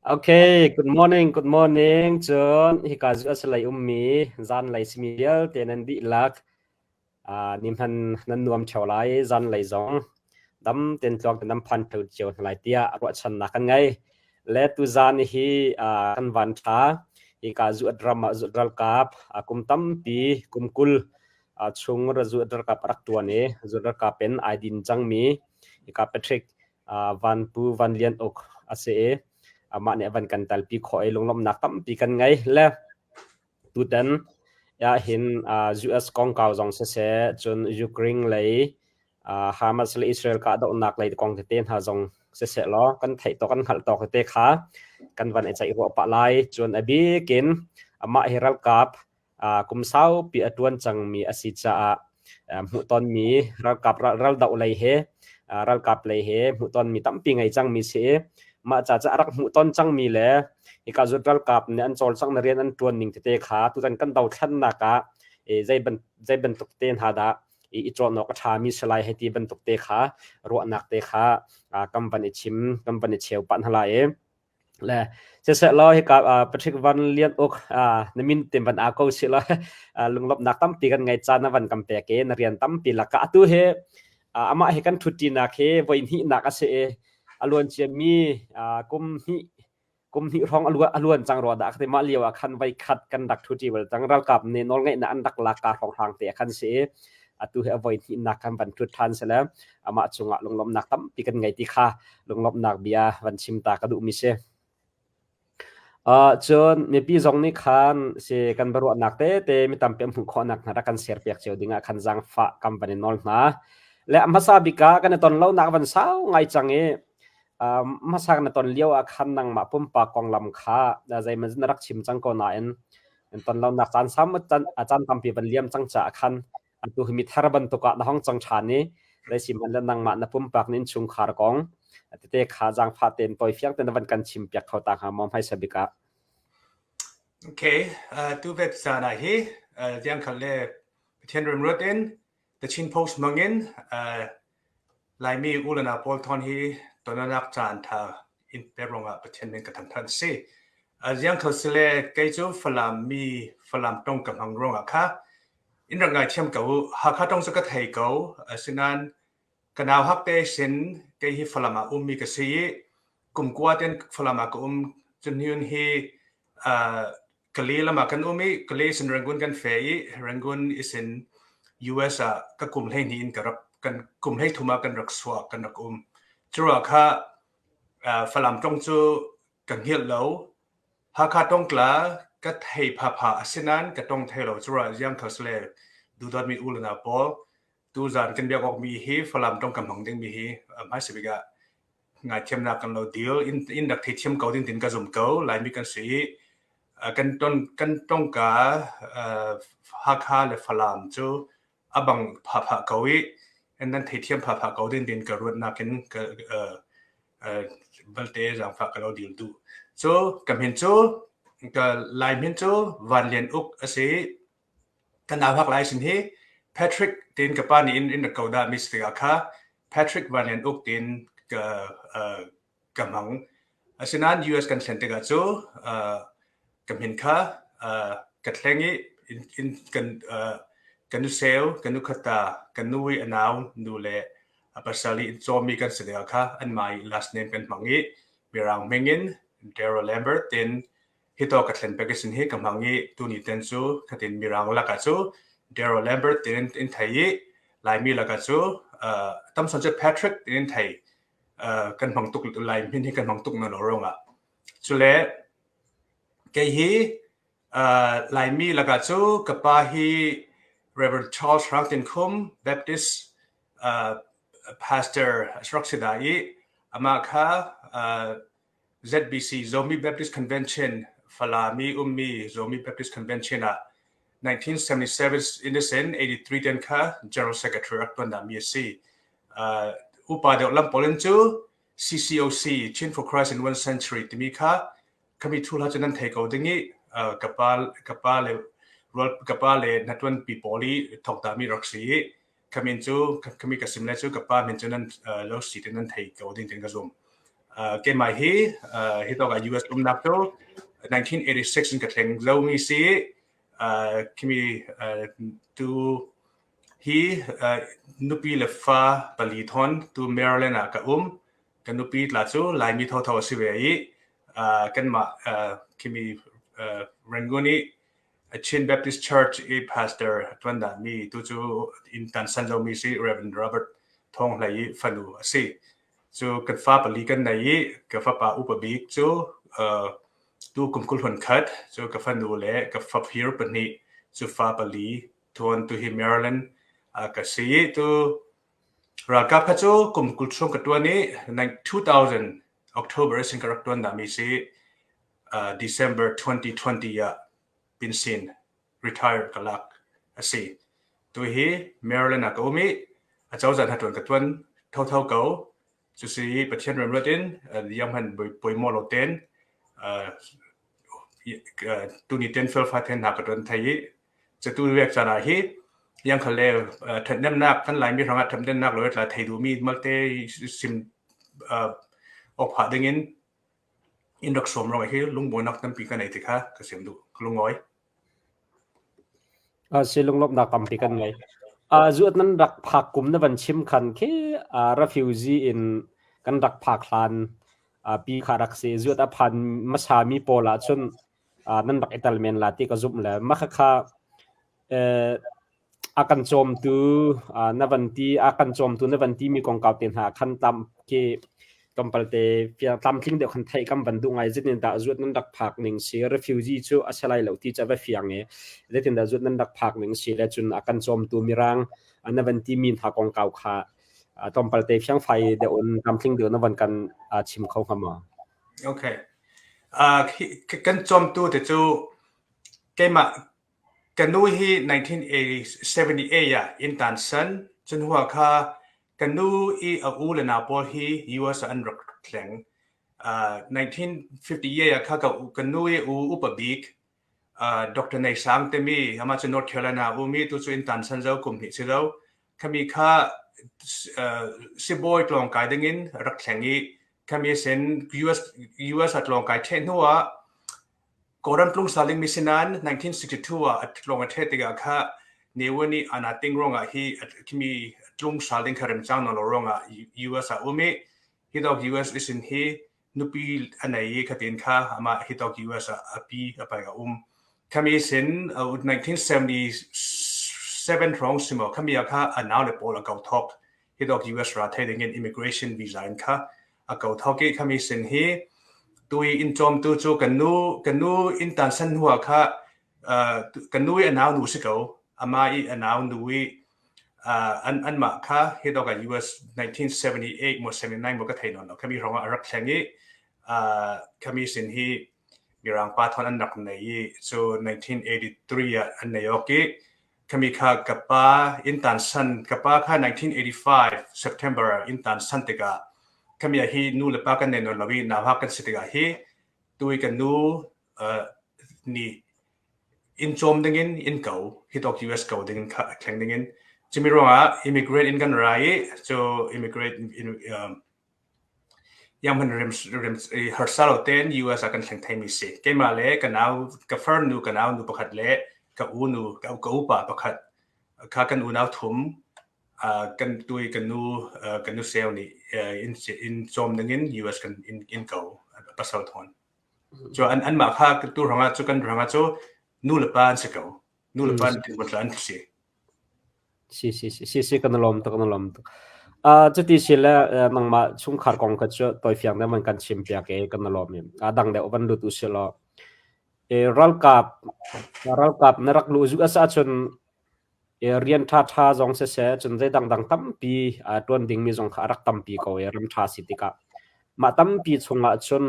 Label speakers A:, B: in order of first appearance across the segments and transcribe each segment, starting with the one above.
A: Okay, good morning, good morning. Cun hika zu a si lei ummi zanlei simi vialte nan dihlak ni hman nan nuam ṭheo lai. Zanlei zong dam tein tluang tein nan phan ṭheo cio hna lai tiah ruahchannak kan ngei. Le tuzan hi kan van ṭha. Hika zuat ram ah zuat ralkap kum tampi kum 20 chung zuat ralkap a rak ṭuan i zuat ralkap in ai din cangmi hika Patrick Van Pu Van Lian Uk a si i amah nih a van kan talpi khawh i lunglawmhnak tampi kan ngei. Le tutan ahhin US kongkau zong siseh, cun Ukraine lei Hamas le Israel kahdohnak lei kong tete hna zong siseh law kan theih tawk kan hngalh tawk tete kha kan van i ceih ruah pah lai. Cun a bik in amah hi ralkap kum saupi a ṭuan cangmi a si caah hmuhtonmi ralkap raldoh lei he ralkap lei he hmuhtonmi tampi ngei cangmi si i mah ca cu a rak hmuhton cangmi le hika zut ralkap nih an cawlcangh rian an ṭuan ning tete kha tutan kan dothlennak ah zei bantuk te hna dah i cawn awk a ṭhami si lai hei ti bantuk te kha ruahnak te kha kan van i chim kan van i cheu pah hna lai i Le siseh law hika Patrick Van Lian Uk na min te van aa ko si law lunglawmhnak tampi kan ngei caan na van kan pek i na rian tampi lakah atu hi amah hi kan ṭhutṭinak hi voi hnihnak a si i a luan ciami kum hnih kum hnih hrawng a luan cang rua dah ka ti mah lio ah khan voi khat kan rak ṭhuṭi bal cang ralkap nih nawlngeihnak an rak lak ka hrawnghrang te ah khan si i atu hi a voi hnihnak kan van ṭhut ṭhan si le amah cungah lunglawmhnak tampi kan ngei ti kha lunglawmhnak bia van chim ta ka duhmi si. Cun mipi zong nih khan si kan biaruahnak tete mi tampi an hmuh khawhnak hna rak kan share piak cio dingah khan zaangfah kan van i nawl hna. Le a hmasa bik ah kan i ton lonak van sau ngai cang i hmasa kan i ton lio ah khan nangmah pumpak konglam kha zeihmanh na rak chim cang ko nain in ton lonak caan sam caan tampi van liam cang caah khan atu hi mithar bantuk ah na hong cang ṭhan i zeisihmanh le nangmah na pumpak nin chungkhar kong tete kha zaangfah tein tawifiang tein na van kan chim piak kho ta hnga maw hmaisa bik ah?
B: Okay, tu vet zan ah hi ziang khal le Pathian remruat in The Chin Post mangin Laimi u le nau pawl thawn hi tonanak caan ṭha in pek ruangah Pathian min ka thangṭhat a si. Ziang kho sile kei cu Falam mi Falam tong ka hmang ruangah kha in rak ngaithiam ko u. Hakha tong cu ka thei ko. Asinain ka nau hakte sin kei hi Falam ah ummi ka si i kum kua ten Falam ah ka um. Cun hi hi Kale lam ah kan um i Kale sin Rangoon kan fe i Rangoon isin US ah ka kum 12 in ka rak kan kum 13 ah kan rak suah kan rak um. Curuah kha Falam tong cu ka hngilh lo. Hakha tong tla ka thei phapha asinain ka tong thei lo. Curuah ziang kho sile duhdawtmi u le nau pawl tuzan kan biak awk mi hi Falam tong ka hmang ding mi hi hmaisa bik ah Ngaithiamnak kan lo dil. Inn rak theithiam ko ding tin ka zum ko. Laimi kan si i kan ton kan tongka Hakha le Falam cu a bang phahphah ko i nan theithiam phahphah ko ding tin ka ruatnak in ka balte zaangfah ka lo dil duh. Cu ka min cu ka Lai min cu Van Lian Uk a si. Ka nau hak lai sin hi Patrick tiin ka pa nih in in rak ko dah mi si tikah kha Patrick Van Lian Uk tiin ka ka hmang. Asinain US kan thlen tikah cu ka min kha ka thleng i in kan ka nu seu, ka nu khata, ka nu i a nau nu le a pasal i cawmi kan si tikah kha anmah i last name kan hmang i Mirang hming in Daryl Lambert tiin Hi to ka thlen pek sin hi ka hmang i tuni ten cu khatin Mirang lakah cu Daryl Lambert tin in thei i Laimi lakah cu tamson cu Patrick tin in thei kan hmang tuk Lai min hi kan hmang tuk na lo ruangah cule kei hi Laimi lakah cu ka pa hi Reverend Charles Hrang Tin Khum Baptist pastor rak si da i amah kha ZBC Zomi Baptist Convention Falam i ummi Zomi Baptist Convention ah 1977 in sin 83 ten kha General Secretary rak tuan mi a si. Upa deuh lam pawl in cu CCOC Chin for Christ in One Century timi kha khami thu hla cu nan thei ko ding i ka pa ka pa le rual ka pa le hnatuan pi pawl i thok ta mi rak si i ka min cu kami ka sim le cu ka pa min cu nan lo si te nan thei ko ding tin ka zum. Keimah hi hi tawk ah US umnak cu 1986 in ka thleng lomi si. Khimi tu hi nupi le fa pali thawn tu Maryland ah ka um. Ka nupi tla cu Laimi thotho a si ve i kanmah khimi Rangoon i Chin Baptist Church i pastor ṭuan dahmi tu cu inn tan san lomi si Reverend Robert Thawng Hlei i fanu a si. Cu kan fa pali kan nei i ka fapa upa bik cu tu kum 20 hlun khat, cu ka fanu le ka faphir pahnih cu fa pali tuan tu hi Maryland ka si i tu ralkap kha cu kum 20 chung ka ṭuan i 2000 October sin ka rak ṭuan dahmi si December 2020 ah pinsin retire ka lak a si. Tu hi Maryland ah ka um i acozah hnaṭuan ka ṭuan thotho ko. Cusi Pathian remruat in yang hman poimaw lo ten tuni ten felfa ten hna ka ṭuan thai i catu vek caan ah hi yang khal le ṭhatnemnak kan Laimi hrangah ṭhatnemnak lo tla thei duhmi malte sim awk phah dingin in rak sawm rong hi lungbawinak tampi ka nei ti kha ka sim duh ka lungawi.
A: Si lunglawmhnak tampi kan ngei. Zuat nan rak phak kum na van chim khan khi refugee in kan rak phak hlan pi kha rak si. Zuat a phan hmasa mi pawl ahcun nan rak i tel men la ti ka zumh le mah khakha A kan cawmtu na van ti a kan cawmtu na van timi kongkau te hna khan tlam khi tlawmpal te tlamtling deuh khan theih kan van duh ngai. Zeitindah zuat nan rak phak ning si refugee cu a si lai lo ti cu a va fiang i zeitindah zuat nan rak phak ning si le cun a kan cawmtu mirang na van timi hna kongkau kha tlawmpal te fiangfai deuh in tlamtling deuh na van kan chim kho hnga maw?
B: Okay. Kan cawmtu te cu keimah Ka nu hi 1978 ah inn taan san. Cun hua kha ka nu i a u le nau pawl hi US ah an rak tleng. 1958 ah kha ka nu i u upa bik Dr. Nei Sang timi amah cu North Carolina um i tu cu inn taan san zo kum hnih si lo. Khami kha sibawi tlawngkai dingin rak thleng i khami sin US US ah tlawngkai ṭheh hnu ah Kawlram tlungsal dingmi si nain 1962 ah a tlawng a ṭheh tikah kha Ne Win nih aa ting ruangah hi khimi tlungsal ding kha remcang nawn lo ruangah US ah um i hi dawk US isin hi nupi a nei i khatin kha amah hi dawk US ah a pi a pai a um. Khami sin 1977 hrawng si maw khami ah kha a nau le pawl a ko thawk hi dawk US ra thei dingin immigration visa in kha a ko thawk i khami sin hi tui in cawmtu cu kan nu kan nu in tan san hnu ah kha kan nu i a nau nu si ko ama i a nau nu i an anmah kha hi dawk ah US 1978 mo 79 mo ka thei non lo khami hrawng ah a rak thleng i khami sin hi mirang pa thon an rak nei i cu 1983 ah an nei ok i Khami kha ka pa inn tansan ka pa kha 1985 September ah inn tansan tikah khami ah hi nu le pa kan nei nawn lo i nauhak kan si tikah hi tui kan nu nih inn cawm dingin inn ko hi tawk US ko dingin kha thleng dingin cumi ruangah immigrant in kan ra i cu immigrant in Yang rem rem harsa lo tein US ah kan thleng thaimi si. Keimah le ka nau ka farnu ka nau nu pakhat le ka u nu ka, ka upa pakhat kha kan unau thum kan tui kan nu kan nu seu nih in in cawm dingin US kan in in ko pasal thon. Cu an anmah kha tu hrangah cu kan hrangah cu nu le pa an si ko. Nu le pa an an si.
A: Si si si si si kan i lawm tuk kan i lawm tuk. Cuti si le nangmah chungkhar kong kha cu tawifiang deuh man kan chimpiak i kan i lawm i a dang deuh van lut usih law ralkap ralkap na rak luh zu a si ahcun rian ṭhaṭha zong siseh cun zei dangdang tampi ṭuan dingmi zong kha a rak tampi ko i ram ṭha si tikah mah tampi chungah cun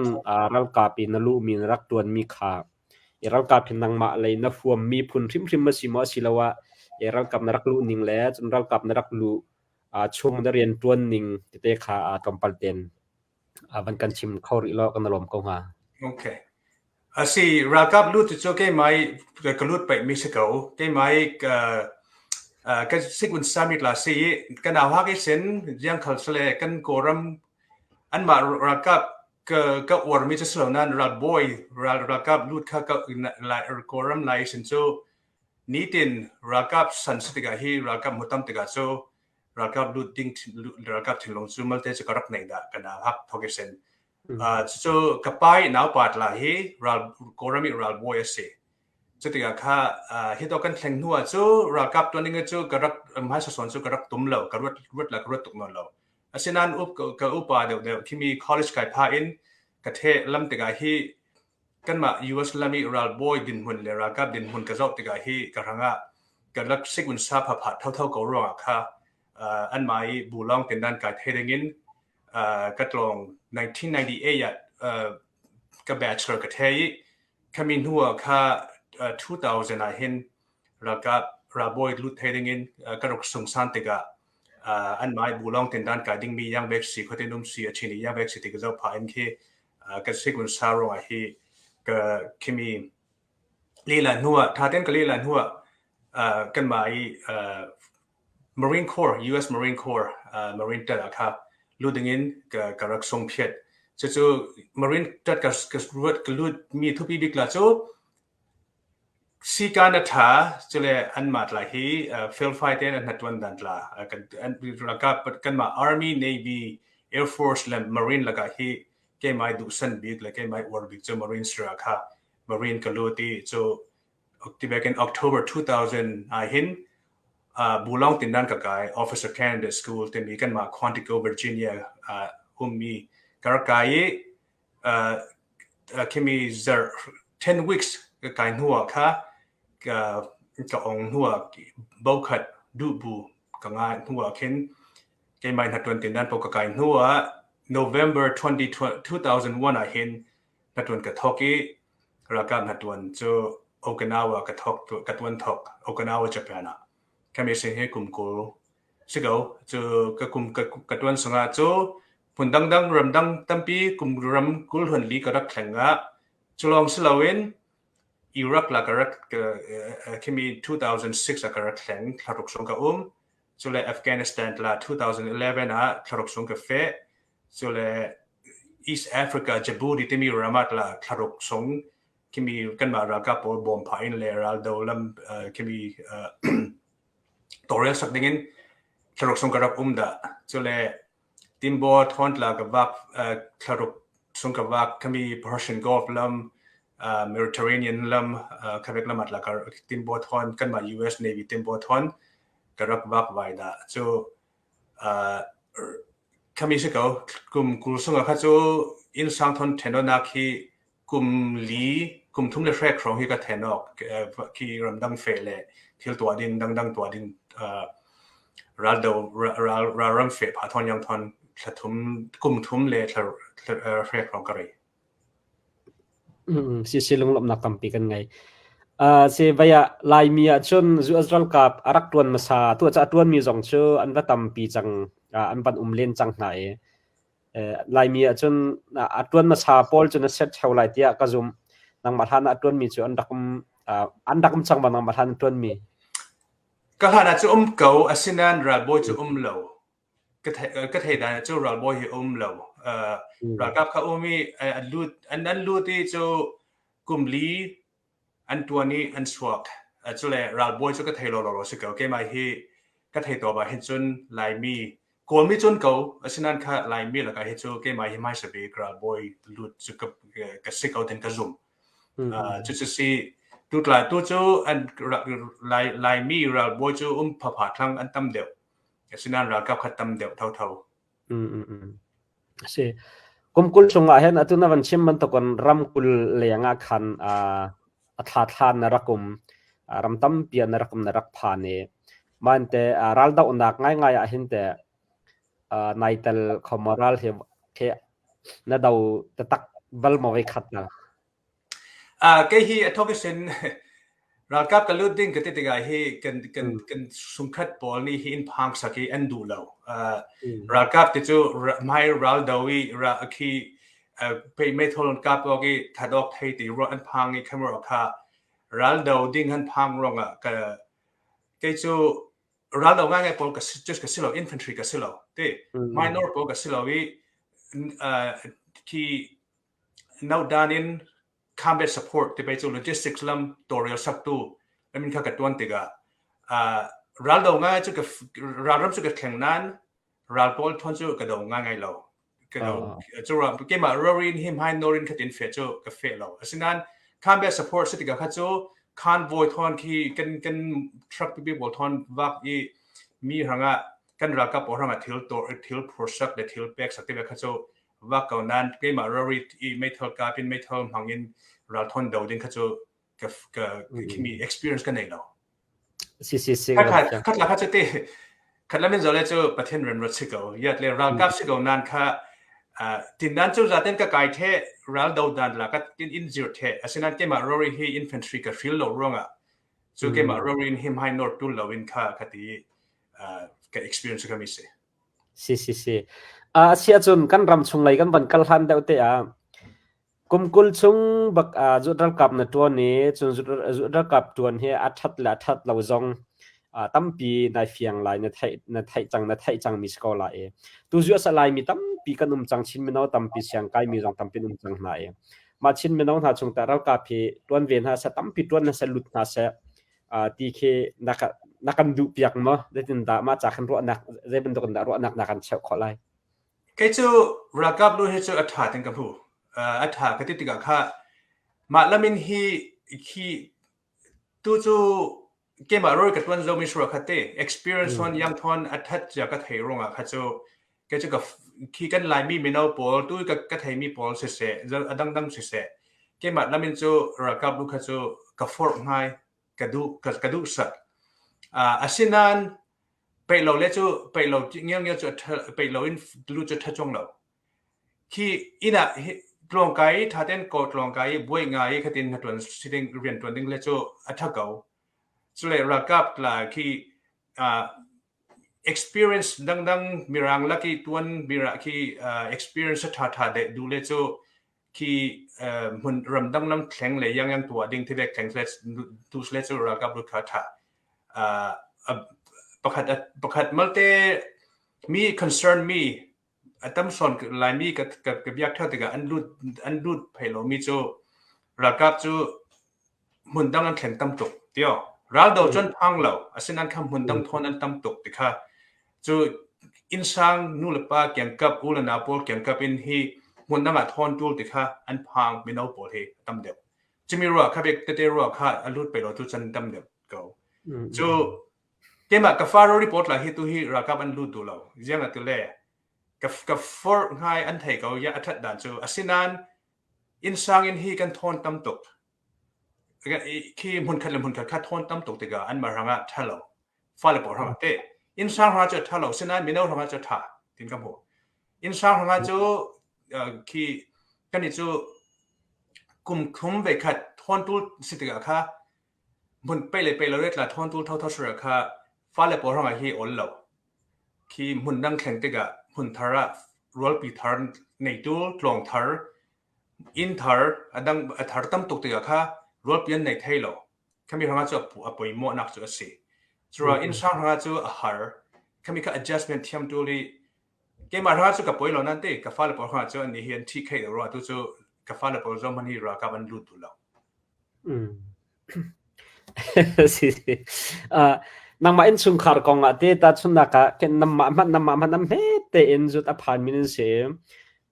A: ralkap i na luhmi na rak ṭuanmi kha I ralkap hi nangmah lei na huammi phun hrimhrim a si maw asiloah i ralkap na rak luh ning le cun ralkap na rak luh chung na rianṭuan ning tete kha tlawmpal tein van kan chim kho rih law kan i lawm ko hnga.
B: Okay. Asi ralkap lut cu keimah i ka lut paih mi si ko. Keimah i ka sikun samit la si i kan au hak i sin jiang khal sale kan Kawlram anmah ralkap. Ka uarmi cu si lo nain ralbawi ralkap lut kha Kawlram lai sin cu nitin ralkap san si tikah hi ralkap hmu tam tikah cu ralkap lut ding ralkap thinlung cu malte cu ka rak nei dah ka na hak thok i sin. Cucu ka pa i naupa tla hi ral Kawlram i ralbawi a si. Cutikah kha hi to kan thleng hnu ah cu ralkap tuan ding cu ka rak hmaisa sawn cu ka rak tum lo ka ruat ruat la ka ruat tuk nawn lo. Asinain ka upa deuhdeuh khimi college kai phah in ka theh lam tikah hi kanmah US lam i ralbawi dinhmun le ralkap dinhmun ka zoh tikah hi ka hrangah ka rak sigun sa phapha thotho ko ruangah kha anmah i bu lawng ten dan kai thei dingin ka tlawng 1998 ah ka bachelor ka thei i khami hnu ah kha 2000 ah hin ralkap ralbawi lut thei dingin ka rak sungsan tikah anmah bu lawng ten dan kai dingmi yang bek si khote num si a chin i yang bek si ti ka zoh phah in khi ka sikun sa ruangah hi ka khimi lila hnuah tha ten ka lila hnuah kanmah i Marine Corps US Marine Corps Marine tat ah kha lut dingin ka ka rak sung phiat cucu Marine tat ka ka ruat ka lut mi thupi bik la cu Sikaan a ṭha, cule anmah tla hi felfai tein an hnatuan dan tla. Kanmah Army, Navy, Air Force le Marine lakah hi keimah duhsan bik le keimah uar bik cu Marine sira kha Marine ka lut i cu tibekin October 2000 ah hin Bulong tindan ka kai Officer Candidate School timi kanmah Quantico, Virginia ummi ka rak kai i Khimi zarh 10 weeks ka kai hnuah kha ka ong hnuah bokhat duhbu ka ngai hnuah khin keimah hna tin dan po ka kai hnuah November 20, 2001 ah hin hna ka thok i ralkap hna tuan cu Okinawa ka thok ka tuan thok Okinawa Japan ah kami sin hi kum 20 si ko cu ka kum ka tuan sungah cu Hmun dangdang ramdang tampi kum ram 20 hlun li ka rak thleng ah cu lawng si loin Iraq la ka rak khimi 2006 ah ka rak thleng thlaruk chung ka um. Cule Afghanistan la 2011 ah thlaruk chung ka feh. Cule East Africa Djibouti timi ram ah la thlaruk chung khimi kanmah ralkap pawl bawm phah in le raldo lam khimi tawlrel sak dingin thlaruk chung ka rak um dah. Cule Timbaw thawntla ka vak thlaruk chung ka vak khami Persian Gulf lam Mediterranean lam khabek lam atla ka Timbaw thawn kanmah US Navy Timbaw thawn ka rak vak vai dah cu khami si ko kum 20 sung kha cu inn sang thon thenonak hi kum li kum thum le hrek hrawng hi ka then awk khi ramdang fe le thil tuah ding dangdang tuah ding raldo ral ram fe pha thon yang thon thla thum kum thum le thla hrek hrawng ka rei.
A: Si si lunglawmhnak tampi kan ngei. Si vaya Laimi ah cun US ralkap a rak tuan hmasa tu ca tuan mi zong cu an va tampi cang an van um len cang hna i Laimi ahcun a ṭuan hmasa pawl cu na set ṭheo lai tiah ka zumh. Nangmah hlan ah a ṭuanmi cu an rak um an rak um cang bang nangmah hlan a ṭuanmi.
B: Ka hlan ah cu um ko, asinain ralbawi cu um lo. Ka thei dan cu ralbawi hi um lo. Ralkap kha um i an lut an an lut i cu kum li An ṭuan i an chuak. Cule ralbawi cu ka thei lawlaw si ko. Keimah hi ka thei tawp ah hin cun Laimi, Kawlmi cun ko, asinain kha Laimi lakah hi cu keimah hi hmaisa bik ralbawi lut cu ka si ko tin ka zumh. Cucu si tutla tu cu an Laimi ralbawi cu um phapha thlang an tam deuh. Asinain ralkap kha tam deuh thotho.
A: A si. Kum 20 chungah hin atu na van chim bantukin ram 20 leng ah khan a thla thla na rak um. Ram tampi ah na rak um na rak phan i mante raldohnak ngaingai ah hin teh nai tel kho maw ral hi khi na do taktak bal maw voikhat na?
B: Kei hi a thawk in ralkap ka lut ding ka ti tikah hi kan kan kan sungkhat pawl nih hi in phang sak i an duh lo. Ralkap ti cu hmai ral do i ra khi pei meithol kap awk i that awk thei ti ruah an phang i camera kha ral do ding han phang ruangah ka kei cu ral do ngai ngai pawl ka si ka si lo infantry ka si lo ti minor pawl ka si lo i khi. Naudan in combat support ti pei cu logistics lam tawlrel saktu lamin kha ka tuan tikah raldo ngai cu ka ralram cu ka thleng nain ral pawl thon cu ka do ngai ngai lo. Ka do cu keimah rorin hi hmai norin khatin fe cu ka fe lo. Asinain combat support si tikah kha cu convoy thon khi kan kan truck pipi pawl thon vak i mi hrangah kan ralkap pawl hrangah thil tor thil phursak le thil pek sak ti kha cu vak ko nain keimah rori i meithal kap in meithal hmang in ralthawn do ding kha cu ka ka khimi experience ka nei lo.
A: Si si si.
B: Khat khat la kha chu te khat lamin zole cu Pathian ren rot si ko yat le ralkap si ko nan kha tin nan cu zaten ka kai the ral do dan la ka tin in zir the asinan keimah rori hi infantry ka hril lo ruangah cu keimah rori in him hai nor tul lo in kha ka ti ka experience ka mi si.
A: Si si si. A si ahcun kan ram chung lei kan van kal hlan deuh te ah kum 20 chung bak ah zut ralkap na ṭuan i cun zut ralkap ṭuan hi a ṭhat le a ṭhat lo zong tampi nai fiang lai na theih na theih cang na theih cangmi si ko lai i tu US a Laimi tampi kan um cang Chin mino tampi siangkai mi zong tampi an um cang hna i mah Chin mino hna chung tah ralkap hi ṭuan ve hna seh tampi ṭuan hna seh lut hna seh ti khi na ka na kan duh piak maw? Zeitindah mah ca khan ruahnak zei bantuk in dah ruahnak na kan cheuh khawh lai?
B: Kei cu ralkap lu hi cu a ṭha tin ka hmu. A ṭha ka ti tikah kha mah lamin hi khi tu cu keimah roi ka ṭuan zomi sura kha te experience hon yang thon a ṭhat cia ka thei ruangah kha cu kei cu ka khi kan Laimi mino pawl tu ka ka theimi pawl siseh a dangdang siseh keimah lamin cu ralkap lu kha cu ka forh ngai ka duh ka, ka duh sak. Asinain peih lo le cu peih lo ngial cu peih lo in lu cu ṭha chung lo. Khi inn ah tlawngkai i ṭha tein ko tlawngkai i buai ngai i khatin hna ṭuan siding rian ṭuan ding le cu a ṭha ko. Cule ralkap tla khi experience dangdang mirang lak i tuan mira khi experience ṭha ṭha deh duh le cu khi hmun ramdang lam thleng le yang yang tuah ding thilek thleng le tu le cu ralkap lut kha tha pakhat pakhat malte mi concern mi atam son laimi ka ka biak theu tikah an lut an lut phei lo mi cu ralkap cu hmun dang an thleng tam tuk tio raldo cun phang lo asinan kha hmun dang thon an tam tuk ti kha cu innsang nu le pa kiangkap u le nau pawl kiangkap in hi hmun dang ah thawn tul ti kha an phang mino pawl hi a tam deuh cumi ruah kha bik tete ruah kha a lut pe lo tu chan tam deuh ko cu keimah ka fa report la hi tu hi ralkap an lut duh lo ziang atu le ka ka for ngai an thei ko ya a that dan cu asinan innsang in hi kan thawn tam tuk khi hmunkhat le hmunkhat kha thawn tam tuk tikah anmah hrangah ṭha lo fale pawl hrangah te innsang hrangah cu ṭha lo sinain mino hrangah cu ṭha tin ka hmuh innsang hrangah cu khi kan i cu kum thum ve khat thawn tul si tikah kha hmun pe le pe lo le tla thawn tul tho tho sura kha fale pawl hrangah hi ol lo khi hmun dang thleng tikah hmun thar ah rualpi thar neitu tlawng thar Inn thar a dang a thar tam tuk tikah kha rualpi an nei thai lo. Khami hrangah cu a poimawhnak cu a si. Curuang inn hrang hrangah cu a har. Khami kha adjustment thiam tul i keimah hrangah cu ka poi lo nan ti ka fale pawl hrangah cu an nih hi an ṭhi khei lo atu cu ka fale pawl zong hmanh hi ralkap an lut duh lo.
A: Si si. Nangmah innchungkhar kong ah teh tahchunhnak ah namah hmanh namah hmanh nam hmet tein zut a phanmi nan si.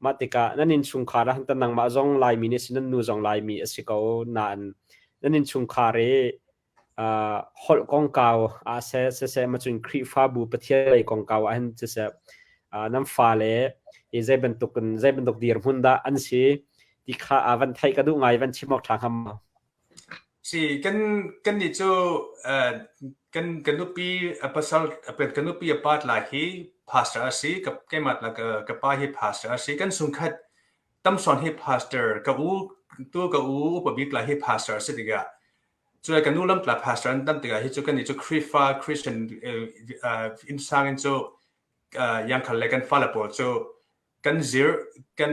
A: Mah tikah nan innchungkhar ah tan nangmah zong Laimi na si, nan nu zong Laimi a si ko nain nan innchungkhar i holh kongkau ah seh, siseh macun Khrihfabu Pathian lei kongkau ah hin siseh nan fale i zei bantuk in zei bantuk dirhmun dah an si ti kha van theih ka duh ngai van chim awk ṭha hnga maw?
B: Si kan kannih cu kan kan nupi a pasal kan nupi a pa tla hi pastor a si ka keimah tla ka ka pa hi pastor a si kan sungkhat tamsawn hi pastor ka u tu ka u upa bik tla hi pastor a si tikah cu ka nu lam tla pastor an tam tikah hi cu kannih cu Khrihfa Christian innsang in cu yangkhal le kan fale pawl cu kan zir kan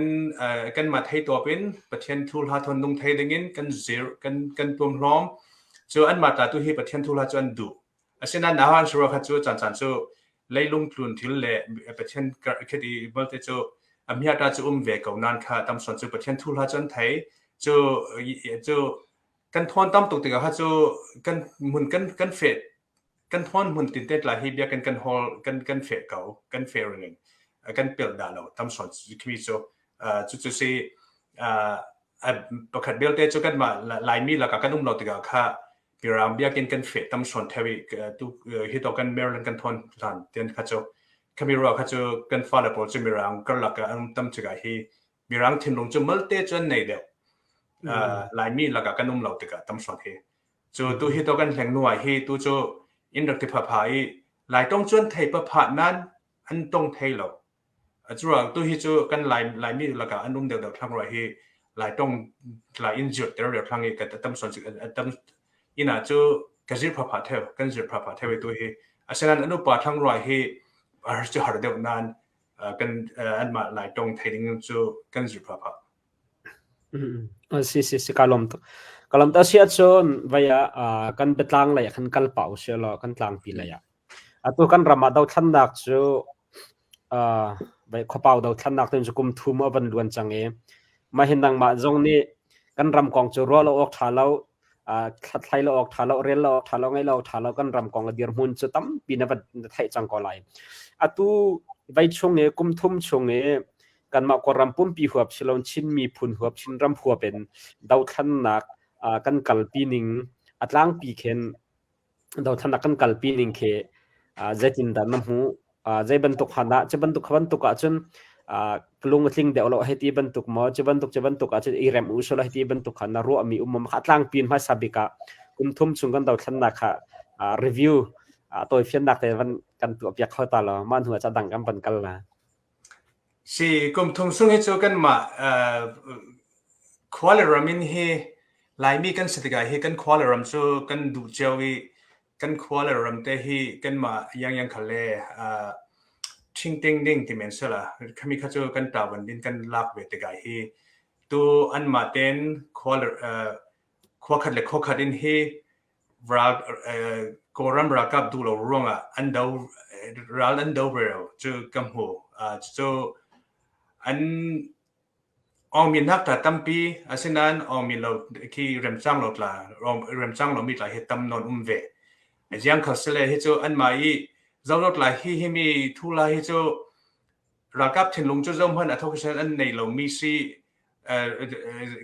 B: kanmah thei tawp in Pathian thu hla thawn nung thei dingin kan zir kan kan tuamhlawm cu anmah tla tu hi Pathian thu hla cu an duh asinain nahan sura kha cu caan caan cu leilung tlun thil le Pathian khiti balte cu A miata cu um ve ko nan kha tam son cu Pathian thu hla cu an thei. Cu cu kan thawn tam tuk tikah kha cu kan mun kan kan fe kan thawn mun tin te tla hi bia kan kan hol kan kan fe ko kan fe ring kan pel da lo tam son khi cu cu cu si pakhat belte cu kan mah Laimi lakah kan um lo tikah kha Mirang biakinn kan feh tam sawn theo i tu hi to kan Maryland kan thawn hlan tian kha cu khami ruah kha cu kan fale pawl cu Mirang karlak ah an um tam tikah hi Mirang thinlung cu malte cu an nei deuh. Laimi lakah kan um lo tikah tam sawn hi. Cu tu hi to kan hleng hnu ah hi tu cu inn rak ti phapha i Lai tong cu an thei phapha nan an tong thei lo. Curuang tuhi cu kan Lai Laimi lakah an um deuhdeuh thlang rua hi Lai tong Lai in zirter deuh thlang i ka tam son tam inn ah cu ka zir phapha theu kan zir phapha theu i tuhi asinain an upa thlang rua hi cu har deuh nain kan anmah Lai tong thei ding cu kan zir phapha.
A: Si si si ka lawm tuk. Ka lawm tuk. Si ahcun vai ah kan biatlang lei ah khan kal pah usih law kan tlangpi lei ah. Atu kan ram ah dothlannak cu khuapau dothlannak cu kum thum a van luan cang i mah hi nangmah zong nih kan ram kong cu ruah lo awk ṭha lo, hlathlai lo awk ṭha lo, rel lo awk ṭha lo, ngaih lo awk ṭha lo, kan ram kong le dirhmun cu tampi na van na theih cang ko lai. Atu vei chung i kum thum chung i kanmah Kawlram pumpi huap siloin Chin miphun huap, Chinram huap in dothlannak kan kalpi ning a tlangpi khin dothlannak kan kalpi ning khi zeitindah na hmuh? Zei bantuk han ah cu bantuk kha bantuk ahcun lung a tling deuh lo hei ti bantuk maw cu bantuk cu bantuk ahcun i rem u sulaw hei ti bantuk kha na ruahmi um maw kha tlangpi in hmaisa bik ah kum thum chung kan dothlannak kha review tawifiannak te van kan tuah piak kho ta law mah hnu ah ca dang kan van kal la.
B: Si kum thum sung hi cu kanmah khua le ram in hi Laimi kan si tikah hi kan khua le ram cu kan duh cio i kan khua le ram te hi kanmah iangiang khal le ṭhingting ding ti men sila khami kha cu kan ṭavan din kan lak ve tikah hi tu anmah tein khua le khua khat le khua khat in hi ral Kawlram ralkap duh lo ruangah an do ral an do ve lo cu ka hmu. Cucu an awngminnak tla tampi asinain awngmin lo khi remcang lo tla remcang lomi tla hi tam nawn um ve. Ziang khal sile hi cu anmah i zolot lai hi himi thu lai hi cu ralkap thinlung cu zohhmanh a thok an nei lomi si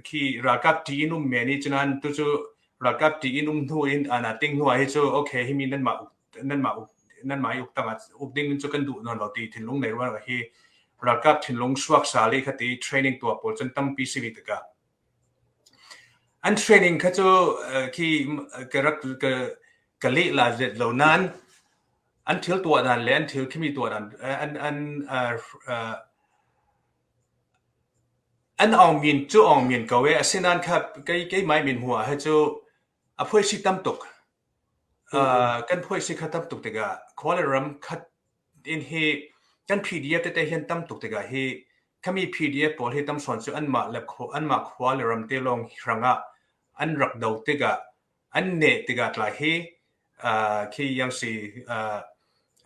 B: khi ralkap ṭih in um men i cunan tucu ralkap ṭih in um hnu in ana ting hnu ah hi cu okay himi nanmah nanmah nanmah i uk tangah uk ding cu kan duh nawn lo ti thinlung nei ruang hi ralkap thinlung suak sal i khati training tuah pawl cun tampi si vi tikah an training kha cu khi ka rak ka ka leh la zet lo nan an thil tuah dan le an thil khimi tuah dan an an An aungmin cu aungmin ko ee, asinain kha kei keimah i min hmuh ah hi cu a phuaisi tam tuk. Kan phuaisi kha tam tuk tikah khua le ram khat in hi kan PDF tete hi an tam tuk tikah hi khami PDF pawl hi tam sawn cu anmah le anmah khua le ram te lawng hrangah an rak do tikah an neh tikah tla hi khi yang si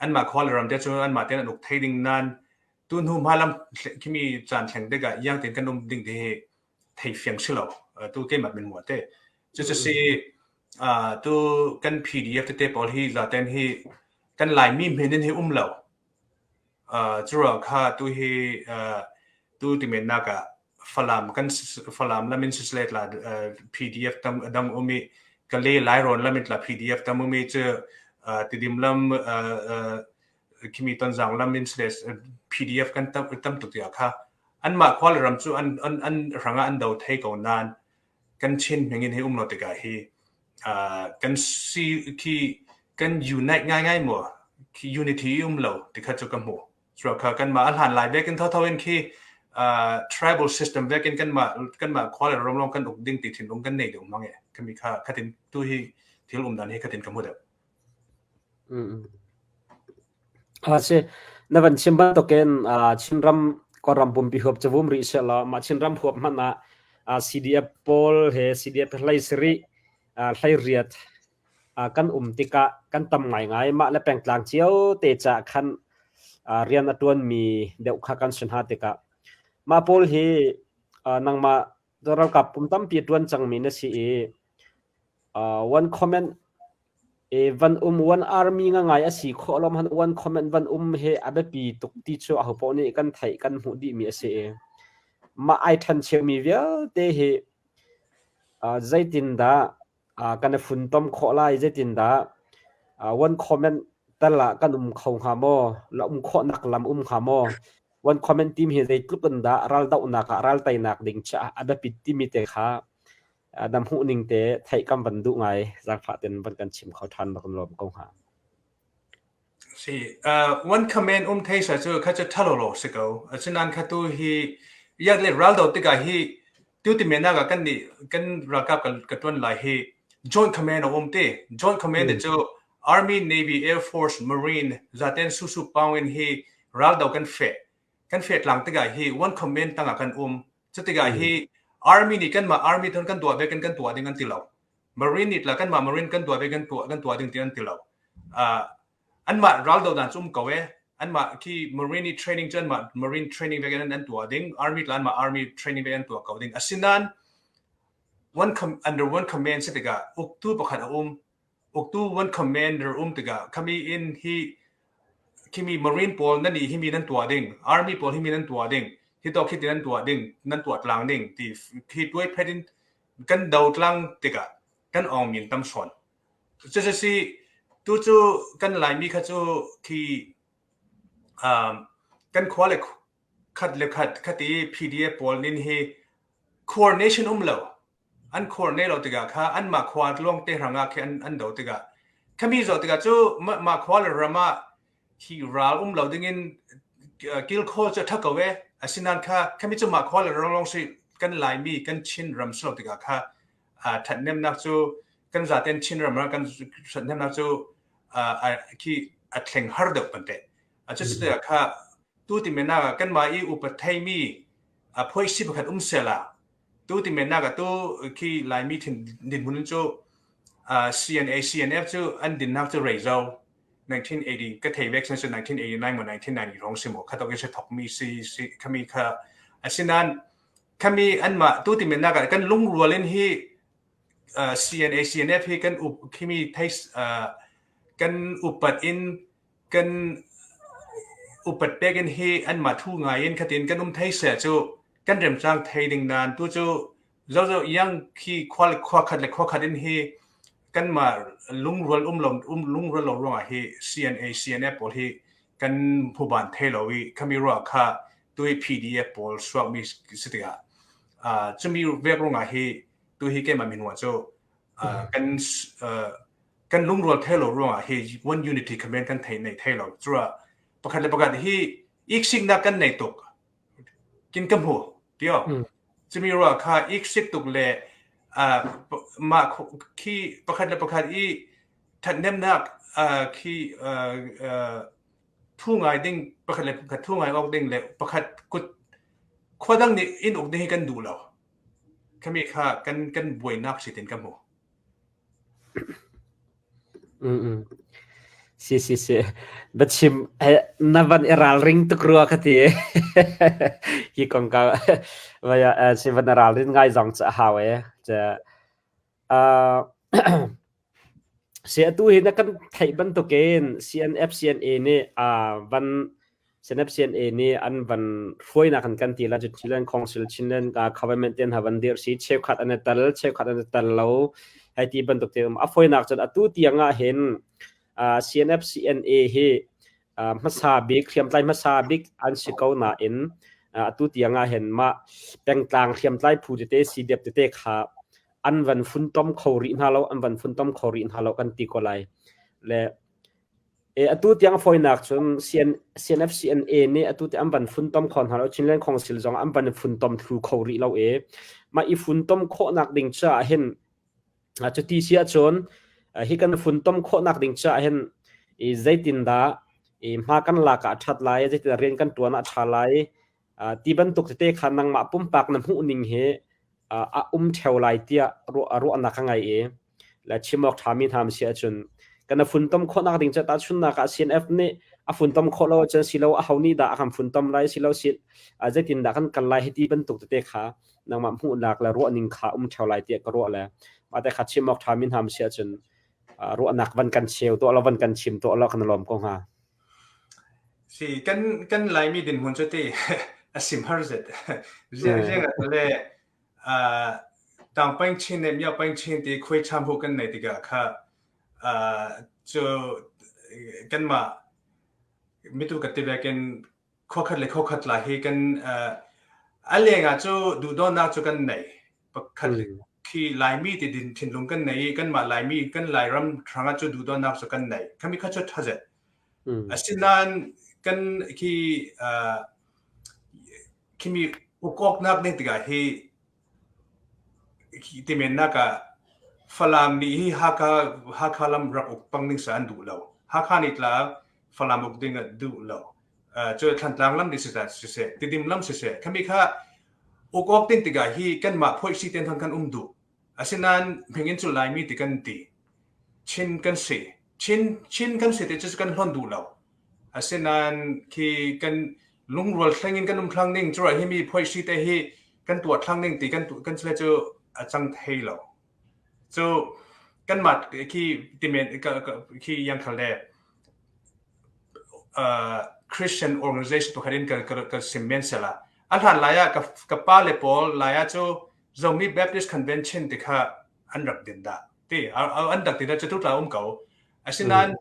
B: anmah khua le ram te cu anmah tein an uk thei ding nain Tuhnu hmalam khimi caan thleng tikah iang tein kan um ding ti hi thei fiang si lo. Tu keimah min mua te. Cucu si tu kan PDF tete pawl hi zaten hi kan Laimi hmin in hi um lo. Curuang kha tu hi tu timen nak ah Falam kan Falam lam in sislet la PDF tam dang um i Kale Lairawn lam in tla PDF tam um i cu Tidim lam khimi Tonzang lam in PDF kan tam tuk tiah kha anmah khua le ram cu an an an hrangah an do thei ko nain kan Chin hming in hi um lo tikah hi kan si khi kan unite ngaingai maw khi unity um lo ti kha cu ka hmu cu kha kanmah a hlan lai vekin thotho in khi tribal system vekin kanmah kanmah khua le ram lawng kan uk ding ti thinlung kan nei deuh mang e khami kha khatin tu hi thil um dan hi khatin ka hmu deuh
A: Si, na van chim bantukin Chinram Kawlram pumpi huap cu vum rih sehlaw mah Chinram huap hmanh ah CDF pawl he CDF hlei sarih, hlei riat kan um tikah kan tam ngaingai. Mah le pengtlang cio te caah khan rian a ṭuanmi deuh kha kan si hna tikah. Mah pawl hi nangmah ralkap kum tampi ṭuan cangmi na si i one comment i van um one army ngangai a si khawh lom han one comment van um hi a biapi tuk ti cu ahopaoh nih kan theih kan hmuh dihmi a si i mah ai ṭhen cheumi vialte hi zeitindah kan i funtom khawh lai zeitindah one comment tal ah kan um kho hnga maw la um khawhnak lam um hnga maw one comment team hi zeitluk in dah raldohnak ah ralteinak ding caah a biapit timi te kha na hmuh ning te theih kan van duh ngai zaangfah ten van kan chim kho ṭhan bak lawm ko hnga.
B: Si, one command um thei sa cu kha cu ṭhalo lo si ko. Asinain kha tu hi yak le raldo tikah hi tu ti men ah kan nih kan ralkap ka ṭuan lai hi joint command a um ti. Joint command cu Army, Navy, Air Force, Marine zaten susu paung in hi raldo kan feh. Kan feh tlang tikah hi one command tangah kan um. Cutikah hi Army nih kanmah Army thon kan tuah ve kan kan tuah ding an ti lo. Marine nih tla kanmah Marine kan tuah ve kan tuah kan tuah ding ti an ti lo. Anmah raldo dan cu um ko e. Anmah khi Marine training cu anmah Marine training ve an an tuah ding. Army tla anmah Army training ve an tuah ko ding. Asinain one com, under one command si tikah uktu pakhat a um. Uktu one commander um tikah khami in hi khimi Marine pawl nan nih himi nan tuah ding, Army pawl himi nan tuah ding, hi tawk hi ti nan tuah ding, nan tuah tlang ding ti khi tuai phet in kan do tlang tikah kan awng min tam sawn. Cucu tu cu kan Laimi kha cu khi um, kan khua le khat le khat khati PDF pawl nin hi coordination um lo. An coordinate lo tikah kha anmah khua luang te hrangah khi an, an do tikah khami zoh tikah cu mah khua le ram ah hi ral um lo dingin kilkhawl cu a ṭha ko e. Asinain kha khami cu mah khua le ram lawng si kan Laimi kan Chin ram si lo tikah kha ṭhathnemnak cu kan zaten Chin ram ah kan ṭhathnemnak cu khi a thleng har deuh kan teh. Cucu kha tu ti men ah kanmah i upat theimi phuaisi pakhat um sela tu ti men nak tu khi Laimi thin dinhmun cu CNA CNF cu an dinnak cu rei zo 1980 ka thei vek sin 1989 mo 1990 rong si mo kha to se thok mi si si khami kha asinan khami anmah tu ti men nak kan lungrual in hi CNA CNF hi kan up khimi thei kan upat in kan upat pek in hi anmah thu ngai in khatin kan um thei se cu kan remcang thei ding nan tu cu zozo yang khi khua khua khat le khua khat in hi kanmah lungrual um lo um lungrual lo ruangah hi CNA CNF pawl hi kan phuban thei lo i khami ruah kha tui PDF pawl suak mi si tikah cumi vek ruangah hi tu hi keimah min cu kan kan lungrual thei lo ruangah hi one unity command kan thei nei thei lo cura pakhat le pakhat hi iksiknak kan nei tuk kin ka hmu tio cumi ruah kha iksik tuk le mah khi pakhat le pakhat i thathnemnak khi thu ngai ding pakhat le pakhat thu ngai awk ding le pakhat kut khua dang nih in uk ding hi kan duh lo khami kha kan kan buainak si tin ka hmu.
A: Si si si. Biachim na van i ralring tuk rua ka ti. Hi kong ka vai si van i ralrin ngai zong cu a hau e. Si atu hi na kan theih bantukin CNF CNA nih van CNF CNA nih an van hruainak an kan ti la cu Chinland Council Chinland government ten ha van dir si cheukhat an i tel cheukhat an i tel lo hei ti bantuk te um a fawinak cun atu tiang ah hin CNF CNA hi hmasa bik hriamtlai hmasa bik an si ko nain atu tiang ah hin mah pengtlang hriamtlai phu tete CDF tete kha an van funtom kho rih hna lo an van funtom kho rih hna lo kan ti ko lai le e atu tiang fawinak cun CN, CNF CNA nih atu ti an van funtom kho hna lo Chinland Council zong an van funtom thlu kho rih lo e mah i funtom khawhnak ding caah hin cuti si ahcun hi kan funtom khawhnak ding caah hin i zeitindah i hma kan lak ah a ṭhat lai zeitindah rian kan ṭuan ah a ṭha lai ti bantuk tete kha nangmah pumpak na hmuh ning hi a um ṭheo lai tiah ruahnak ka ngei i le chim awk ṭhami hna si ahcun Kan a funtom khawhnak ding cu tahchunnak ah CNF nih a funtom khawh lo ahcun silo aho nih dah a kan funtom lai silo si zeitin dah kan kal lai hiti bantuk tete kha nangmah hmuhnak le ruahning kha um ṭheo lai tiah ka ruah le mah te kha chim awk ṭha mi hna si ahcun ruahnak van kan cheu tuah lo van kan chim tuah lo kan lawm ko hnga.
B: Si kan Laimi dinhmun cu ti a sim har zet. Ziang ziang le tang peng chin le miao peng chin ti khuai cham hu kan nei tikah kha cu kanmah mitu ka ti vekin khuakhat le khuakhat la hi kan a lengah cu duhdawtnak cu kan nei pakhat khi Laimi ti din thinlung kan nei i kanmah Laimi kan Lairam hrangah cu duhdawtnak cu kan nei khami kha cu ṭha asinain kan khi khimi ukawknak ding tikah hi timennak ah Falam nih hi Hakha Hakha lam rak uk pang ding sa an duh lo. Hakha nih tla Falam uk ding a duh lo. Cu Thlantlang lam nih siseh siseh Tidim lam siseh khami kha uk awk ding tikah hi kanmah phoihsi ten kan um duh. Asinain hmingin cu Laimi ti kan ti. Chin kan si. Chin Chin kan si ti cu kan hlonh duh lo. Asinain khi kan lungrual thleng in kan um thlang ning cu hi mi phoihsi te hi kan tuah thlang ning ti kan kan sile cu a cang thei lo. Cu kanmah khi timen khi yang khal le Christian organization pakhat in ka sim men sela. A hlan lai ah ka pa le pawl lai ah cu Zomi Baptist Convention ti kha an rak din dah. Ti an rak din dah cu tu tla um ko. Asinain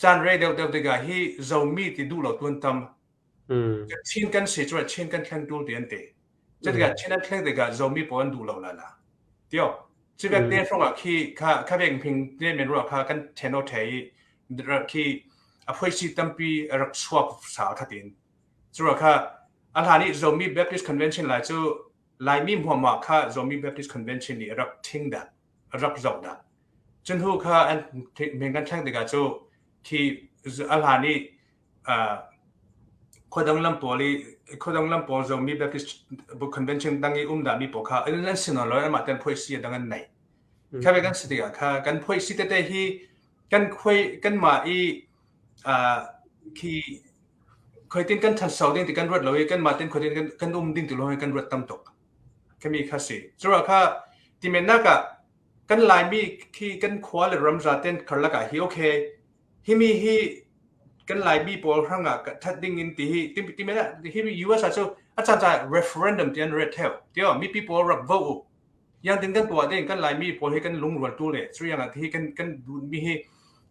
B: caan rei deuh deuh tikah hi Zomi ti duh lo tuan tam. Chin kan si cu Chin kan thleng tul ti an ti. Cutikah Chin an thleng tikah Zomi pawl an duh lo la la. Tio. Civek te hrong ah khi kha kha vek phing ne men ruah kha kan theno the i khi a phoisi tampi rak chuak sa kha tin. Cu kha a hlan i Zomi Baptist Convention lai cu Laimi hmuahmah kha Zomi Baptist Convention nih rak thing dah rak zoh dah. Cun hu kha an min kan thleng tikah cu khi a hlan i khuadang lam pawl i khuadang lam pawl Zomi Baptist Convention dang i um dah mi pawl kha an sin lo amah ten phoisi dang an nei. Kha ve kan si tikah kha kan phoisi tete hi kan khoi kanmah i khi khoitin kan ṭhanso ding ti kan ruat lo i kanmah ten khoitin kan kan um ding ti lo kan ruat tam tuk. Khami kha si. Curuah kha timennak ah kan Laimi khi kan khua le ram zaten karlak ah hi okay himi hi kan Laimi pawl hrangah that ding in ti hi ti men hi US ah cu a caan caan referendum ti an ret theo tio mipi pawl rak vote u yang tin kan tuah ding kan Laimi pawl hi kan lungrual tu le cu yang ah hi kan kan mi hi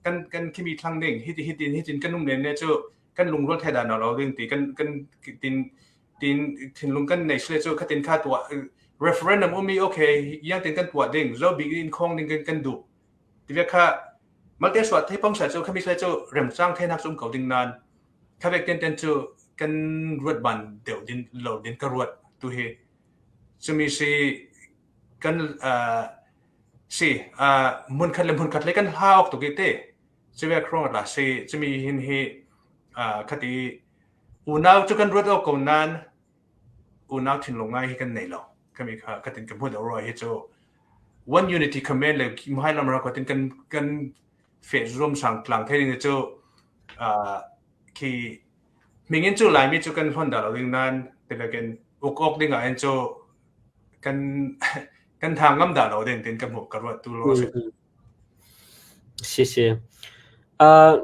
B: kan kan khimi thlang ding hi ti hi tin hi tin kan um len ne cu kan lungrual thai dan lo ding ti kan kan tin tin thinlung kan nei sile cu khatin kha tuah referendum umi okay yang tin kan tuah ding zo big in khong ding kan kan duh ti ve kha malte suat thei pong sa cu khami sile cu remcang thei nak um ko ding nan kha vek ten ten cu kan ruat ban deuh din lo din ka ruat tu hi cumi si kan si mun khat le mun khat le kan haok tu ki te cuve khrong la si cumi hin hi khati unau cu kan ruat awk ko nan unau thinlung ngai hi kan nei lo kami kha katin ka hmu ro hi cu one unity command le mai lam ra ko tin kan kan fe zum sang tlang thei ni cu khi mingin cu laimi cu kan hlon da lo ding nan tilakin uk ok ding ah hin cu kan kan thang ngam da lo ding tin ka hmu ka ruat tu lo si.
A: Si si.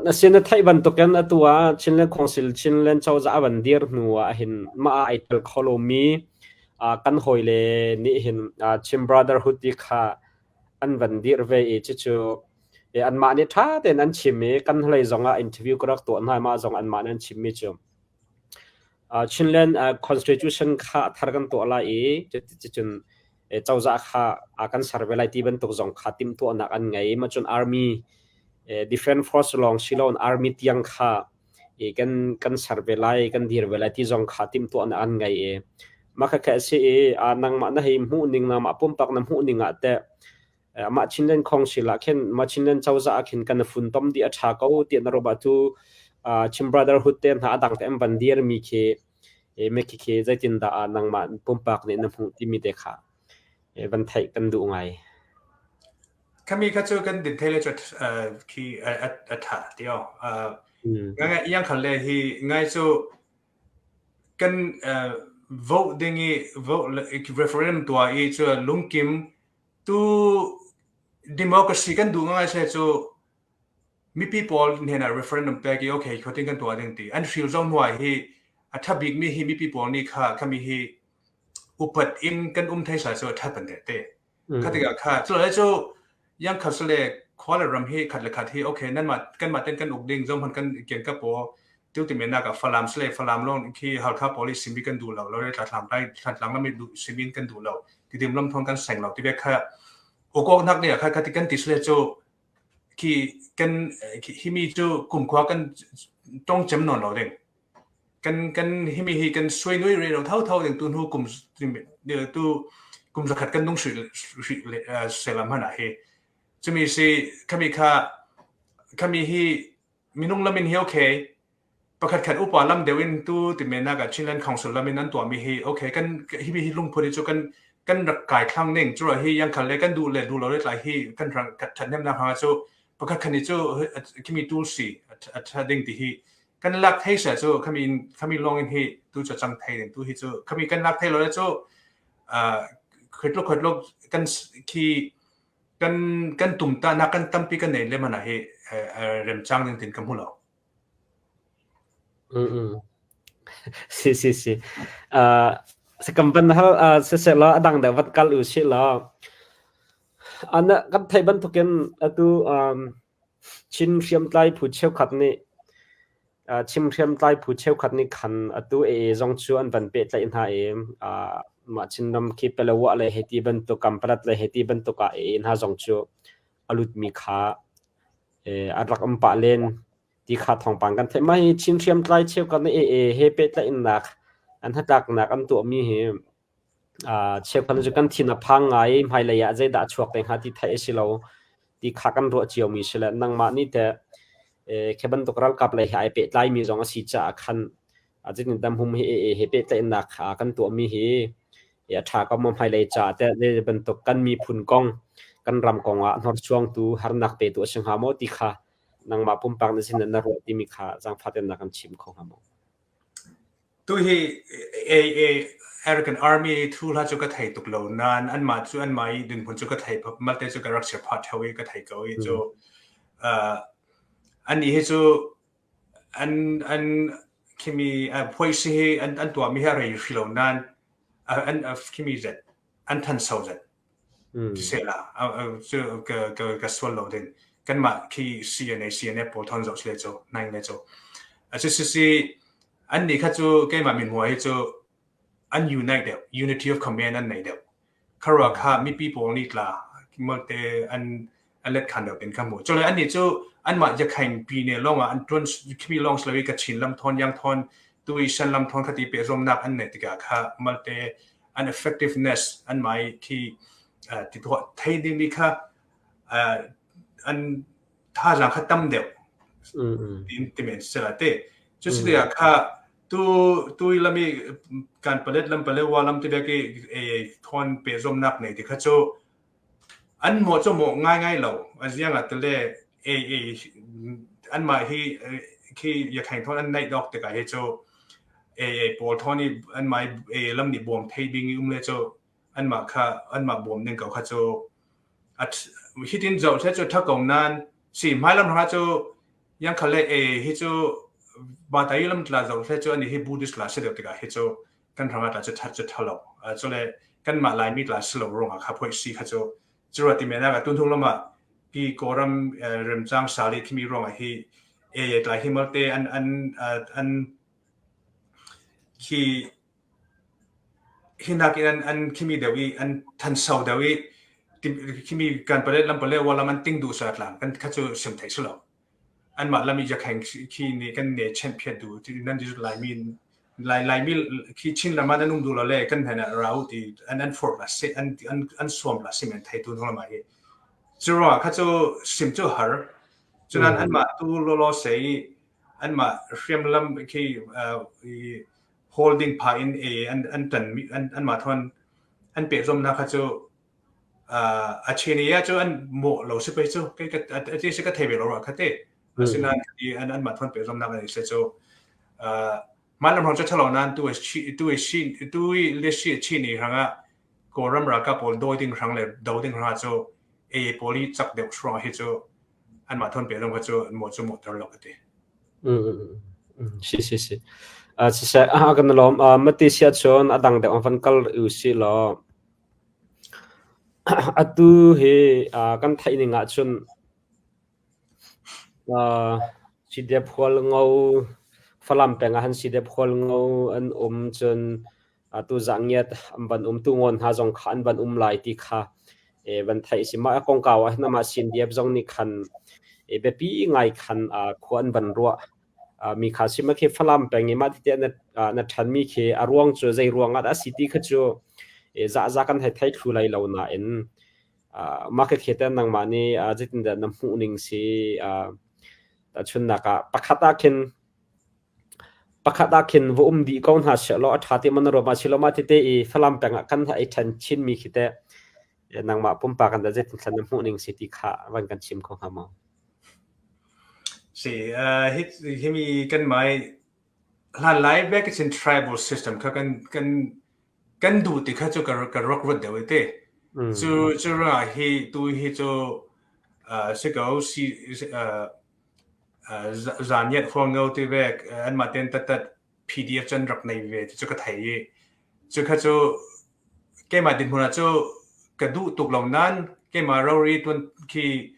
A: Nasin na theih bantukin atu ah Chinland Council Chinland cozah a van dir hnu ah hin mah ah ai tel kho lomi kan hawile nih hin Chin Brotherhood ti kha an van dir ve i cucu anmah nih ṭha tein an chim i kan hlei zong ah interview ka rak tuah hna i mah zong anmah nih an chimmi cu Chinland Constitution kha a thar kan tuah lai i cuticun cozah kha a kan ser ve lai ti bantuk zong kha timhtuahnak an ngei. Mah cun army defense force lawng si loin army tiang kha kan kan ser ve lai, kan dir ve lai ti zong kha timhtuahnak an ngei i mah khakha a si i nangmah na hei hmuh ning nangmah pumpak na hmuh ning ah teh mah Chinland Council ah khin mah Chinland cozah ah khin kan funtom dih a ṭha ko tiah na ruah cu Chin Brotherhood te hna a dang te an van dir mi khi me khi khi zeitindah nangmah pumpak nih na hmuh timi te kha van theih kan duh ngai.
B: Khami kha cu kan din thei le cu khi a tha ti o. Ngai iang khal le hi ngai cu kan vote ding i vote referendum tua i cu lungkim tu democracy kan duh ngai se cu mipi pawl hnen ah referendum pek i okay khotin kan tuah ding ti an hril zong hnuai hi a tha bik mi hi mipi pawl nih kha khami hi upat in kan um thei sa cu a that ban te. Kha tikah kha cu le cu yang khat le khua le ram hi khat le khat hi okay nan mah kan mah ten kan uk ding zong hman kan kian ka po tiu ti men nak Falam sle Falam long khi Halkha police simi kan duh lo lo le thlatlang lai thlatlang lam duh simin kan duh lo ti dim lam thong kan seng lo ti be kha ukok nak ne kha kha ti kan ti sle cu khi kan hi mi cu kumkhua kan tong cem non lo ding kan kan himi hi kan suai nui re lo tho tho ding tu hnu kum tu kum zakhat kan nung sui selam hana hi chumi si khami kha khami hi minung lamin hi okay pakhat khat upa lam deuh in tu ti me na ka Chinland Council lamin an tuah mi hi okay kan hi mi hi lungphun hi chu kan kan rak kai thlang ning chu hi yang khal le kan duh le duh lo le tlai hi kan rang that nem na ha chu pakhat khan ni chu khimi tool si a tha ding ti hi kan lak thei se cu khami khami lawng in hi tu cu cang thei ding tu hi cu khami kan lak thei lo le cu khoitluk khoitluk kan khi kan kan tum ta na kan tampi kan nei le mana hi remchang ding tin ka hmu lo.
A: Si si si. Sakam van hal siseh law a dang deuh van kal u sih law ana kan theih bantukin atu Chin hriamtlai phu cheukhat nih Chim hriamtlai phu cheukhat nih khan atu AA zong cu an van pehtlaih hna i mah Chinram khi Palawa le hiti bantuk Kampalat le hiti bantuk ah AA hna zong cu a lutmi kha an rak um pah len ti kha thawngpang kan theih. Mah hi Chin hriamtlai cheukhat nih AA he pehtlaihnak an hnatlaknak an tuahmi hi Cheukhat cu kan thin a phang ngai i hmailei ah zeidah a chuak te hnga ti theih a si lo ti kha kan ruah ciomi si le nangmah nih teh khi bantuk ralkap lei he ai pehtlaimi zong a si caah khan zeitindah hum hi he pehtlaihnak kan tuahmi hi a ṭha ko maw hmailei caah teh zei bantuk kan miphun kong kan ram kong ah hnorsuangtu harnak petu a si hnga maw ti kha nangmah pumpak na sin na ruah timi kha zaangfah tein na kan chim kho hnga maw?
B: Tu hi AA Arakan Army thu hla cu ka thei tuk lo nain anmah cu anmah i dinhmun cu ka thei malte cu ka rak chia phah theo i ka thei ko i cu annih hi cu an an khimi phuaisi hi an an tuahmi hi a rei hri lo nain an khimi zet an thanso zet Sela cu ka ka ka sual lo ding kanmah khi CNA CNF pawl thon zoh sile cu nai le cu a si si si an nih kha cu keimah min hmuh hi cu an unite deuh unity of command an nei deuh kharua kha mipi pawl nih tla malte an an let khan deuh tin ka hmu chole an nih cu anmah yakhain pi ne lawng ah an tuan khimi lawng slo i Kachin lam thon yang thon tui Shan lam thon khati pe zomnak an nei tikah kha malte an effectiveness an mai khi ti tuah thei ding mi kha an thazaang kha tam deuh tin ti men sela te chu si ah kha tu tu lami kan palet lam pale wa lam ti be ki e thon pe zom nak nei ti kha chu an mo chu mo ngai ngai lo aziang a tele e e an ma hi khi ya khaing thon an nei dok te ka he chu AA pawl thawn i anmah i lam nih bawm thei ding i um le cu anmah kha anmah bawm ding ko kha cu hitin zoh the cu tha ko nan si hmailam hra cu yang khal le e hi cu batai lam tla zoh the cu ani hi Buddhist la si deuh tikah hi cu kan hranga tla cu that cu thalo cu le kan mah laimi tla si lo ruangah kha phoi si kha cu cu ti men ah tun thung lama hi kawram remchang sali khimi ruangah hi e tlai hi malte an an an Khi hi nakin an an khimi deuh i an thanso deuh i khimi kan pale lam pale wa lam an ting duh sa tlang kan kha cu sim thei si lo. Anmah lam i jakheng khi nih kan ne chen phiat duh ti nan di Laimi Lai Laimi khi Chin lam ah nan um duh lo le kan hnen ah ra u ti an an forh la si an an an suam la si men thei tu lam ah hi. Cu ruangah kha cu sim cu har. Cunan anmah tu lawlaw se i anmah hriamlam khi holding pha in an an tan mi an anmah thon an pehzawmnak kha cu A chin i cu an mawh lo si pei cu kei ka a si ka thei ve lo ra kha te. Asinain an an mah thon pe zom nak an se cu mah lam hrawng cu ṭhalo nain tu tu i tu i le shi chin i hrangah Kawlram ralkap pawl dawi ding hrang le do ding hrangah cu AA pawl i cak deuh hruang hi cu anmah thon pe zong kha cu an mawh cu mawhter lo ka ti.
A: Si si si. Siseh, kan lawm. Mati sia cun a dang deuh an van kal u si law atu hi kan theih ning ah cun CDF Hualngo Falam peng ah han CDF Hualngo an um cun atu zahngiat an van um tu ngawn hna zong kha an van um lai ti kha van theih si. Mah kongkau ah hin amah CNDF zong nih khan biapi ngai khan khua an van ruah mi kha si. Mah khi Falam peng i mah tete na na ṭhanmi khi a ruang cu zei ruang ah dah a si ti kha cu zahza kan hei thei thlu lai lo nain mah khi te nangmah nih zeitindah na hmuh ning si? Tahchunhnak ah pakhat ah khin Pakhat ah khin va um dih ko hna sehlaw a ṭha ti maw na ruat ma silo ma tete i Falam peng ah kan ei ṭhan chinmi khi teh nangmah pumpak in dah zeitin thlan na hmuh ning si ti kha van kan chim kho hnga maw?
B: Si, hi himi kan mai hlan lai bek chin tribal system kha kan kan kan duh ti kha cu ka ka rak ruat deuh te. Cu cu ruangah hi tu hi cu si ko si Zaniat huangno ti ve anmah tein tattat PDF cu an rak nei ve ti cu ka thei i cukha cu keimah dinhmun ah cu ka duh tuk lo nain keimah rori tuan khi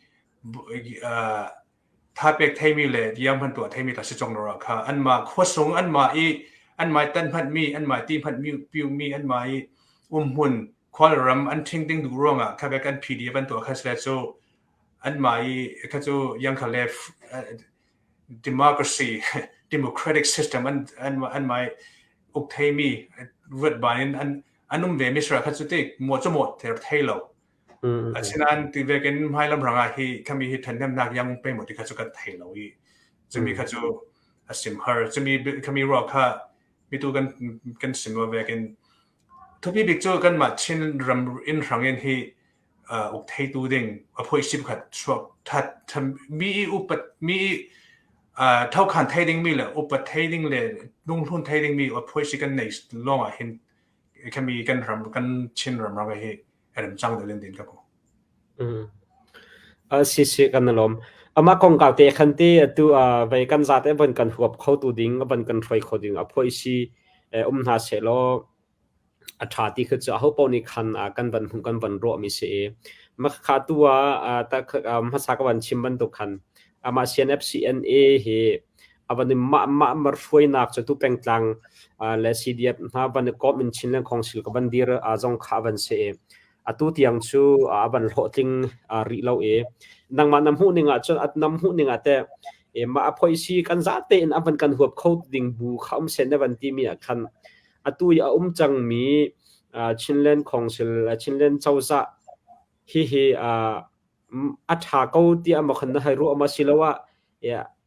B: tha pek theimi le diam hman tuah theimi ta si cong lo kha anmah khuasung anmah i anmah tan hmanmi anmah ti hmanmi piumi anmah i umhmun khualram an ṭhing ding duh ruangah kha ve kan PDF an tuah kha sile cu Anmah i kha cu yangkhal le democracy democratic system an anmah i uk theimi ruat ban in an an um ve mi sara kha cu ti maw cu maw ter thei lo. Asinain ti vekin hmailam rangah hi khami hi ṭhanhnemnak yang pe maw ti kha cu kan thei lo i cumi kha cu a sim har cumi khami ruah kha mitu kan kan sim lo vekin thupi bik cu kanmah Chin ram in hrangin hi uk theitu ding a phoihsi pakhat chuak that mi i upat mi i thokhan thei ding mi le upat thei ding le lunghlun thei ding mi a phoihsi kan nei lawng ah hin khami kan ram kan Chin ram ram hi rem cang deuh din ka hmu.
A: Si si kan lom. Ama kongkau te khan te atu vei kan za te von kan huap kho tu ding van kan hruai kho ding a phoihsi um hna se law A ṭha ti kha cu ahopaoh nih khan kan van hmuh kan van ruahmi si i makhakha tu ah hmasa ka van chim bantuk khan amah CNF-CNA hi a van i mah mah mar hruainak cu tu pengtlang le CDF hna van i komh in Chinland Council ka van dir zong kha a van si i atu tiang cu a van hlawhtling rih lo i nangmah na hmuh ning ah cun na hmuh ning ah teh mah a phoisi kan zate in a van kan huap kho ding bu kha um sen na van timi ah khan Atu i a um cangmi Chinland Council, Chinland cozah hihi a ṭha ko tiah maw khan na hei ruah maw asiloah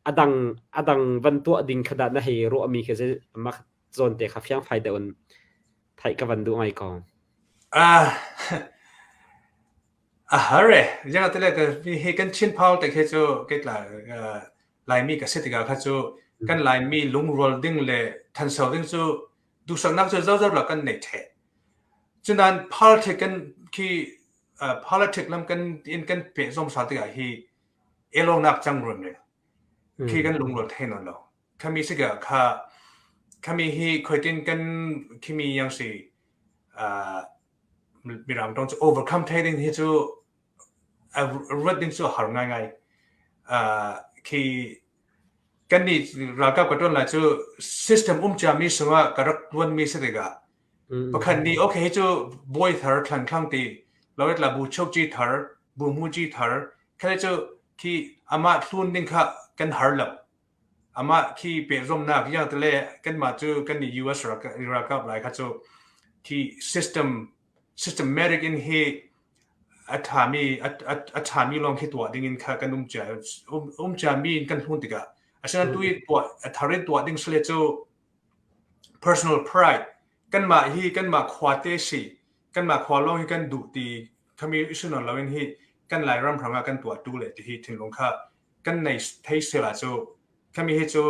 A: a dang a dang van tuah ding kha dah na hei ruahmi khi mah zawn te kha fiangfai deuh in theih ka van duh ngai ko.
B: A har e. Ziang tile ka hi kan Chin Paul te khi cu ke tla Laimi ka si tikah kha cu kan Laimi lungrual ding le thanso ding cu duhsaknak cu zozo la kan nei ṭheh. Cunain politic kan khi politic lam kan in kan peh zom sal tikah hi elawngnak cang ruam le khi kan lungrual thei nawn lo. Khami si kha khami hi khoitin kan khimi yang si mirang tong cu overcome thei ding hi cu ruat ding cu a har ngaingai. Khi kannih ralkap ka ṭuan lai cu system um ciami sungah ka rak ṭuanmi si tikah pakhat nih okay hi cu bawi thar thlan thlang ti lawetla bu chokci thar bu hmuci thar kha cu khi amah thlun ding kha kan har lo. Amah khi pehzawmnak yang tele kanmah cu kan i US ralkap lai kha cu khi system systematic in hi a ṭhami a ṭhami lawng khi tuah ding in kha kan um cia um ciami in kan hlun tikah asinain tu i tuah a thar in tuah ding sile cu personal pride kanmah hi kanmah khuate si kanmah khua lawng hi kan duh ti. Khami issue non loin hi kan Lairam hrangah kan tuah tu le ti hi thinlung kha kan nei thei sela cu khami hi cu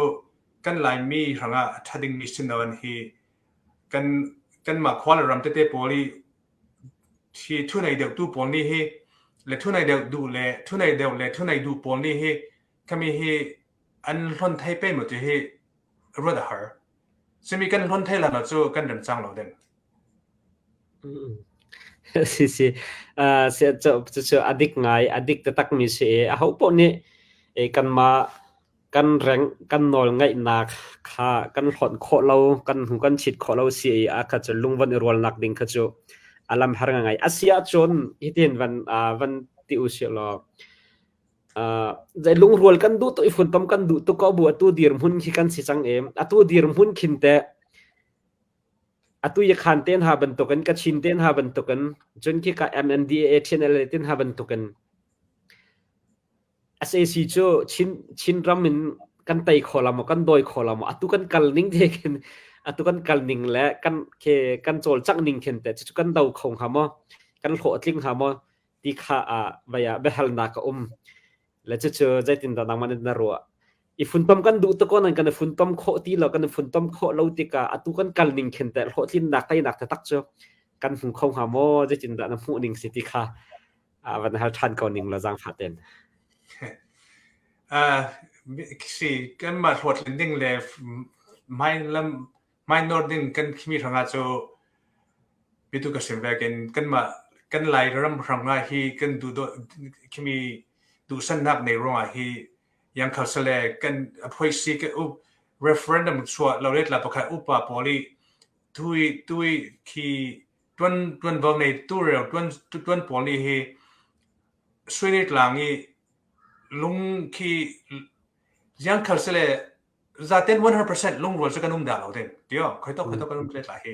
B: kan Laimi hrangah a ṭha dingmi si nain hi kan kanmah khua le ram tete pawl i hi thu nei deuh tu pawl nih hi le thu nei deuh duh le thu nei deuh le thu nei duh pawl nih hi khami hi an hlon thei pe mu ti hi ruat a har. Simi kan hlon thei lan cu kan rem cang lo ding.
A: Si si. Cucu a dik ngai, a dik taktak mi si i aho paoh nih kanmah kan reng kan nawl ngeihnak kha kan hlonh khawh lo, kan hnu kan chit khawh lo si i a kha cu lungvan i rualnak ding kha cu a lam har ngai. A si ahcun hitin van van ti u sih law lungrual kan duh tuk i funtom kan duh tuk ko bu atu dirhmun khi kan si cang i atu dirhmun khin teh Atu Yakhan te hna bantukin Kachin te hna bantukin cun khika MNDAA TNLA te hna bantukin sac cu Chin Chinram in kan tei kho la maw kan dawi kho la maw atu kan kal ning te khin atu kan kal ning le kan ke kan cawlcangh ning khin te cucu kan do kho hnga maw kan hlawh tling hnga maw ti kha ah vai ah biahalnak a um le cucu zeitindah nangmah nih na ruah i funtom kan duh tuk nan kan i funtom khawh ti lo kan i funtom khawh lo tikah atu kan kal ning khin teh hlawhtlinnak teinak taktak cu kan hmu kho hnga maw zeitindah na hmuh ning si ti kha van hal ṭhan ko ning la zaangfah ten.
B: Si kanmah hlawhtlin ding le hmai lam hmai nawr ding kan khimi hrangah cu bitu ka sim vekin kanmah kan Lairam hrangah hi kan duh khimi duhsannak nei ruangah hi Yangkhal sale kan phoisi ka up referendum chuah lo let la pakhat upa pawl i tui tui khi tuan tuanvo nei tu rel tuan tuan pawl nih hi suine tlang i lung khi Yangkhal sale zaten 100% lungrual cu kan um dah lo ding tio khoi tok khoi tok kan um tla hi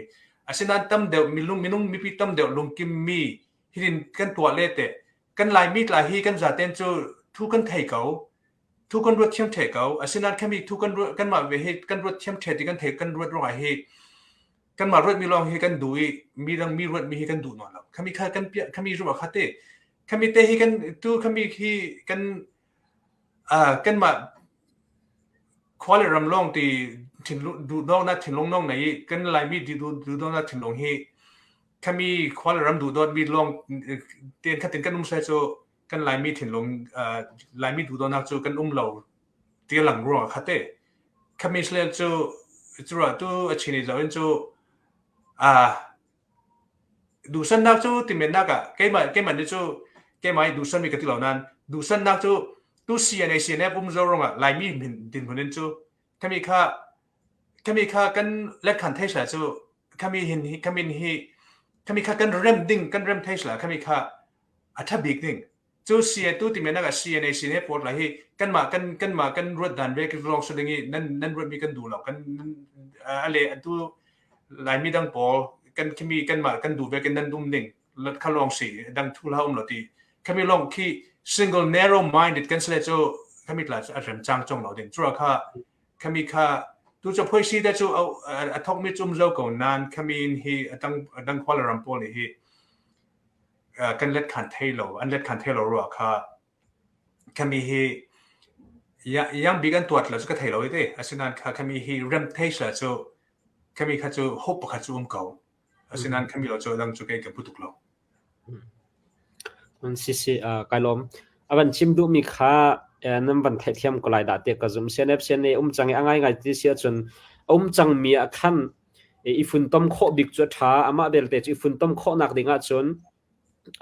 B: asinain tam deuh minung minung mipi tam deuh lungkim mi hitin kan tuah le te Kan Laimi tla hi kan zaten cu thu kan thei ko. Thu kan ruat thiam the ko. Asinain khami thu kan ruat kanmah ve hi kan ruat thiam the ti kan thei kan ruat ruangah hi kanmah ruatmi lawng hi kan duh i mi dang mi ruatmi hi kan duh nawn lo. Khami kha kan piah khami ruah kha te khami te hi kan tu khami hi kan kanmah khua le ram lawng ti thinlung duhdawtnak thinlung lawng nei i kan Laimi duhdawtnak thinlung hi khami khua le ram duhdawtmi lawng ten khatin kan um sai cu kan Laimi thinlung Laimi duhdawtnak cu kan um lo ti lang ruang kha te khami sle cu cu tu a chini zo in cu duhsannak cu timennak ah keimah keimah nih cu keimah i duhsanmi ka ti lo nain duhsannak cu tu CNA CNF um zo ruangah Laimi dinhmun in cu khami kha khami kha kan letkhan thei sla cu khami hin hi khamin hi khami kha kan rem ding kan rem thei sla khami kha a tha bik ding Cu CA tu timi nak ah CNA CNA pawl la hi kanmah kan kanmah kan ruat dan ve lawng si ding i nan nan ruatmi kan duh lo kan ale atu Laimi dang pawl kan khimi kanmah kan duh ve kan nan dum ning kha lawng si dang thu la um lo ti khami lawng khi single narrow minded kan sile cu khami tla a rem chang chong lo ding chu kha khami kha tu chu phoi si da chu a thok mi chum zo ko nan khami in hi atang adang khwala ram pawl ni hi Kan let khan thei lo an let khan thei lo ruah kha khami hi yang bik an tuat lo cu ka thei lo te asinain kha khami hi rem thei sla cu khami kha cu hope pakhat cu um ko asinain khami lo cu dang cu kei ka pu tuk lo.
A: Si si kai lawm. A van chim duhmi kha nan van theihthiam ko lai dah tiah ka zumh. CNF CNA um cang i a ngaingai ti si ahcun a um cangmi ah khan i funtom khawh bik cu a ṭha. Amah belte cu i funtom khawhnak ding ahcun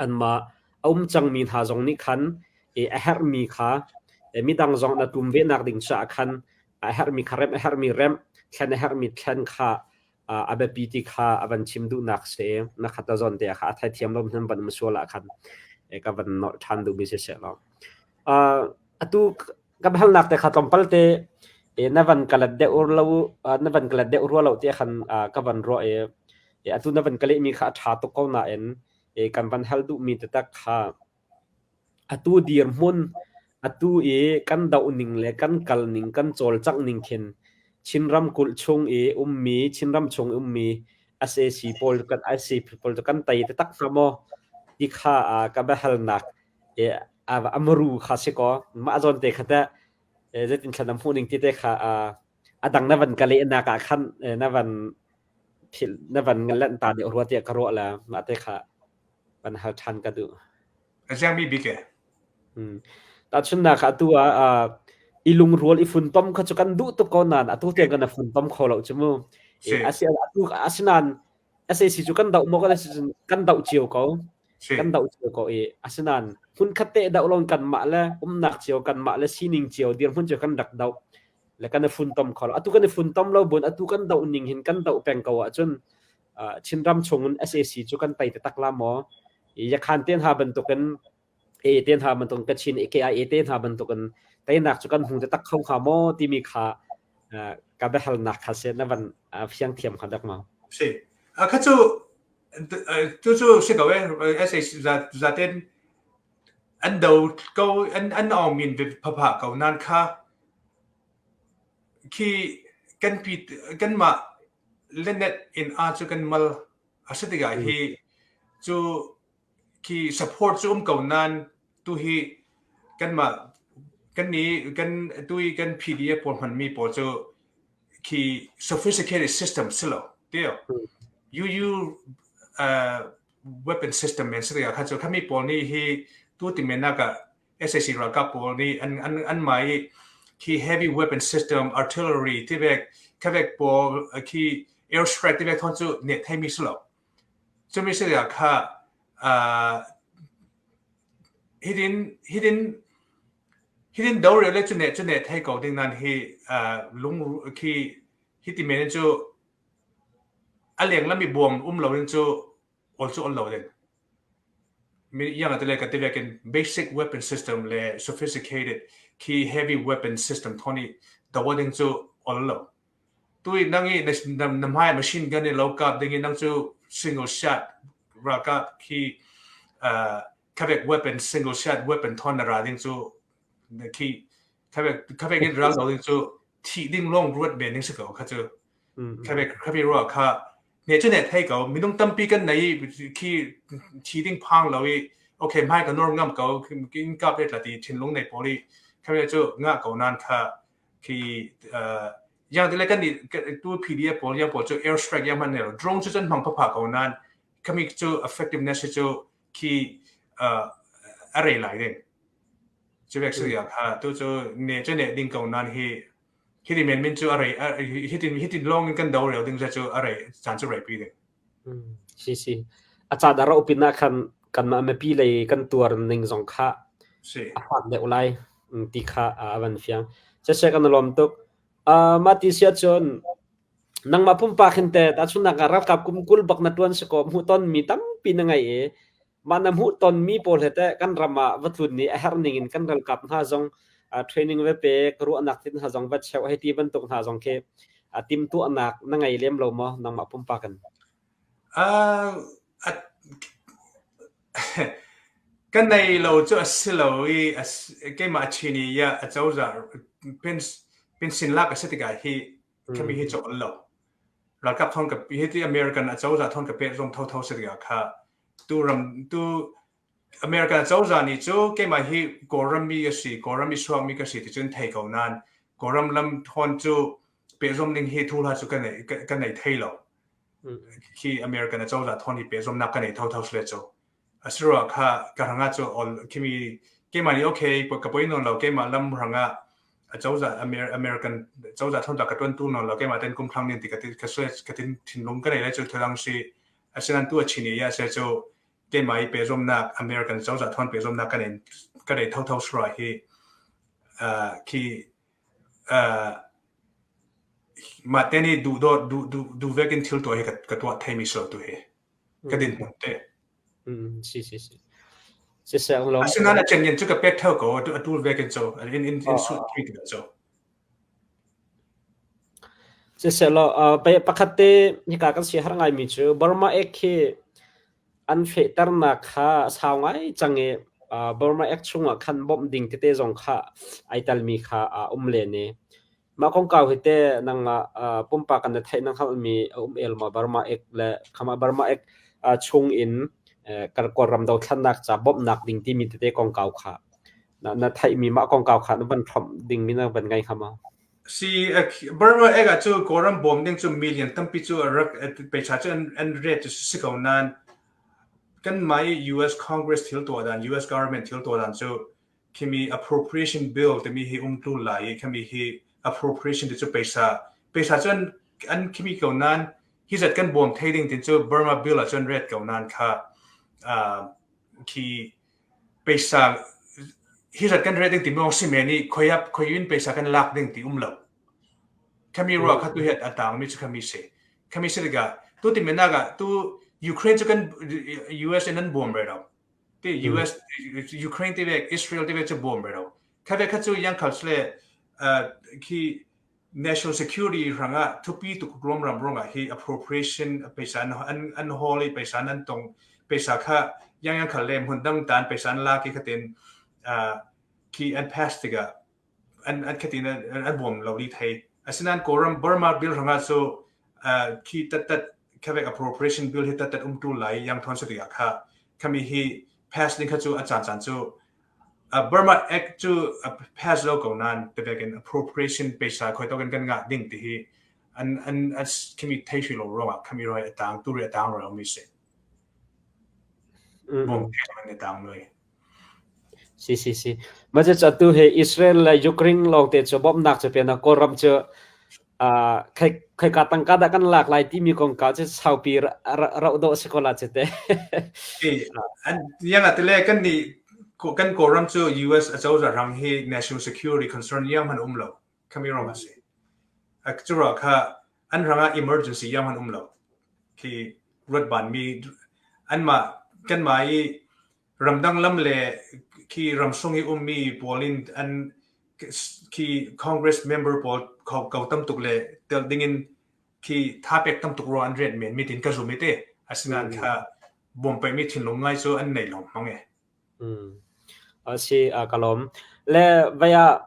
A: anmah a um cangmi hna zong nih khan a herhmi kha midang zong na tum venak ding caah khan a herhmi kha remh, a herhmi remh, thlen a herhmi thlen kha a biapi ti kha a van chim duhnak si. Na khat a zawn te ah kha a theithiam lo nan van um sual ah khan ka van nolh ṭhan duhmi si seh law. Atu Ka halnak te kha tlawmpal te na van ka let deuh lo na van ka let deuh rua lo ti khan ka van ruah i atu na van ka lehmi kha a ṭha tuk ko nain kan van hal duhmi taktak kha atu dirhmun atu i kan doh ning le kan kal ning kan cawlcangh ning khin Chin ramkulh chung i ummi Chinram chung i ummi sac pawl kan sac pawl cu kan tei taktak hnga maw? Ti kha ka biahalnak a muru kha si kaw mah zawn te kha teh zeitin thlan na hmuh ning ti te kha a dang na van ka lehnak ah khan na van philh na van lanh ta deuh rua tiah ka ruah le mah te kha van hal ṭhan ka duh.
B: A ziangmi bik e?
A: Tahchunhnak ah atu ah i lungrual i funtom kha cu kan duh tuk ko nain atu tiang kan i funtom kho lo cu mu. Asi atu asinain SAC cu kan doh maw kan si cun kan doh cio ko. Kan doh cio ko i asinain hmunkhat te doh lo in kanmah le umnak cio kanmah le sining cio dirhmun cio kan rak doh le kan i funtom kho lo. Atu kan i funtom lo buin atu kan doh ning hin kan doh peng ko ahcun Chinram chung in SAC cu kan tei taktak la maw? Yakhan te hna bantukin A te hna bantukin Kachin KIA te hna bantukin teinak cu kan hmu taktak kho hnga maw timi kha ka biahalnak kha si na van fiang thiam kha dak maw?
B: Si. Kha cu tu cu si ko e SAC zaten an do ko an an awng min phapha ko nan kha khi kan pi kanmah lenet in a cu kan mal a si tikah hi cu khi support cu um ko nain tu hi kanmah kan nih kan tu i kan PDF pawl hmanmi pawl cu khi sophisticated system si lo tio UU weapon system men si tikah kha cu khami pawl nih hi tu ti men nak ah SAC ralkap pawl nih an an an mah i khi heavy weapon system artillery tivek khavek pawl khi air strike tivek thon cu ne theimi si lo Cumi si ah kha hitin hitin hitin dorel le cuneh cuneh thei ko ding nan hi lung khi hiti men cu a leng lami buam um lo in cu ol cu ol lo ding. Mi yang ate le ka ti vekin basic weapon system le sophisticated khi heavy weapon system thoni dawa ding cu ol lo. Tui nang i na na hmai machine gun in lo kap ding in nang cu single shot ralkap khi uh, khabek weapon single shot weapon thon na ra ding cu khi khabek khabek in ral do ding cu thi ding long ruat men ding si ko kha cu khabek khabi ruwa kha ne chu ne thei ko minung tampi kan nei khi thi ding phang lo i okay mai ka nor ngam ko kin kap le tlati thinlung nei poli khabek chu nga ko nan kha khi yang te le kan nih tu PDF pawl yang pawl cu air strike yang hman ne drone cu cun hmang phapha ko nain khami cu effectiveness cu khi a rei lai ding cu vek su ya kha tu cu ne cu ne ding ko nan hi hi men min cu a rei hitin hitin long in kan do rel ding cu a rei chan cu rei pi ding
A: Si si. A ca dara upin ah khan kanmah mipi lei kan tuar ning zong kha
B: si
A: a fak deuh lai ti kha a van fiang. Siseh kan i lawm tuk. Uh, mah ti si ahcun nangmah pumpak hin teh tahchunhnak ah ralkap kum 20 bak na ṭuan si kaw hmuhtonmi tampi na ngei i mah na hmuhtonmi pawl he teh kan ram ah va tlun i a herh ning in kan ralkap hna zong training va pek, ruahnak tin hna zong va cheuh hei ti bantuk hna zong khi timhtuahnak na ngei lem lo maw nangmah pumpak in?
B: Uh, ka nei lo cu a si lo i keimah chin i ya acozah pension lak a si tikah hi khami hi cu ol lo. Ralkap thon ka hi ti American acozah thon ka pek zong thotho si tikah kha tu ram tu American acozah nih cu keimah hi Kawlram mi ka si, Kawlram i suakmi ka si ti cun thei ko nain Kawlram lam thawn cu pehzom ding hi thu hla cu ka nei ka nei thei lo. Khi American acozah thawn hi pehzomnak ka nei thotho sile cu. Asirua kha ka hrangah cu ol khimi keimah nih okay ka poi nawn lo keimah lam hrangah acozah American cozah thawn ta ka tuan tu nawn lo keimah ten kum thlang nin ti ka ka ka tin thinlung ka nei lai cu thulang si asinan tu a chin i ya se cu keimah i pehzawmnak American cozah thawn pehzawmnak kan in kan ei thotho sura hi khi mah te nih duh dawt duh duh duh vek in thil tuah hi ka tuah theimi so tu hi ka din hmun te
A: si si si siseh lo
B: asinain a chen cu ka pek theo ko a tul vek in cho in in in suit tui ti cho
A: Siseh law pakhat te hika kan si har ngaimi cu Burma Act khi an fehternak kha a sau ngai cang i Burma Act chungah khan bawmh ding tete zong kha ai telmi kha a um len i mah kongkau hi teh nangmah pumpak in na theih na hngalhmi a um el maw Burma Act le khama Burma Act chung in. Kawlram dothlennak ca bawmhnak ding timi tete kongkau kha na theihmi mah kongkau kha na van hromh dingmi na van ngei hnga maw?
B: Si Burma Act ah cu Kawlram bawm ding cu million tampi cu a rak peicha cu an ret cu si ko nain kanmah i US Congress thil tuah dan US government thil tuah dan cu khimi appropriation bill timi hi um tul lai i khami hi appropriation ti cu peisa peisa cu an khimi ko nain hi zat kan bawm thei ding tin cu Burma bill ah cun ret ko nain kha khi peisa hi zat kan ret ding timi ong si men i khoi ap khoi in peisa kan lak ding ti um lo. Khami ruah kha tu het a tang mi cu khami si. Khami si tikah tu ti menak ah tu Ukraine cu kan US in an bawm re lo. Ti US Ukraine ti ve Israel ti ve cu bawm re lo. Kha ve kha cu yang khal sle khi national security hrangah thupi tuk ruamram ruangah hi appropriation peisa an an hawl i peisa an tong peisa kha yang yang khal le hmun dang tan peisa an lak i khatin khi an pass tikah an an khatin an bawm lo li thei asinain Kawlram Burma bill hrangah cu khi tat tat khavek appropriation bill hi tat tat um tu lai yang thon sa tikah kha khami hi pass ding kha cu a caan caan cu Burma Act cu pass lo ko nain tebek in appropriation pesa khoi tawk in kan ngah ding ti hi an an khimi thei hri lo ruangah khami roi a tang tu ri a tang roi mi si. Bom an i tang noi.
A: Si si si. Ma cu atu he Israel le Ukraine lawng te cu bawmhnak cu pian Kawlram cu Khoika tangka dah kan lak lai timi kongkau cu saupi rauh dawh si ko la cu teh.
B: Yang ah tile kan nih kan Kawlram cu US acozah ram hi national security concern yang hman um lo. Khami ram a si. Cu kha an rang ah emergency yang hman um lo. Khi ruat ban mi anmah kanmah i ramdang lam le khi ramsung i ummi pawl in an khi Congress member pawl ko tam tuk le tel ding in khi tha pek tam tuk ro an rian men mi tin ka zum i te asinain kha bom pe mi thinlung ngai cu an nei long mang e.
A: Si ka lawm. Le vaya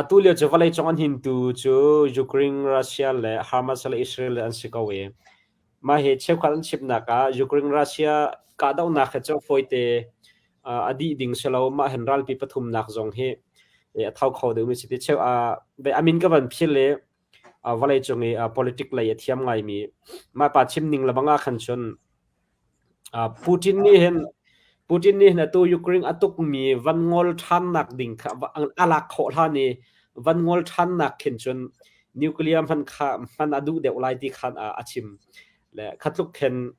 A: tu lio cu vawlei cung an hin tu cu Ukraine, Russia le Hamas le Israel an si ko i Mah hi cheukhat an chimnak ah Ukraine Russia kahdohnak hi cu fawite a dih ding si lo. Mah hin ralpi pathumnak zong hi a tho kho deuhmi si ti cheu a min ka van phil i vawleicung i politic lei a thiam ngaimi mah pa chim ning lebang ah khan cun Putin nih hin Putin nih hin atu Ukraine a tukmi van ngol ṭhannak ding kha a lak khawh hlan i van ngol ṭhannak khin cun nuclear hman kha hman a duh deuh lai ti khan a chim. Le kha tluk khin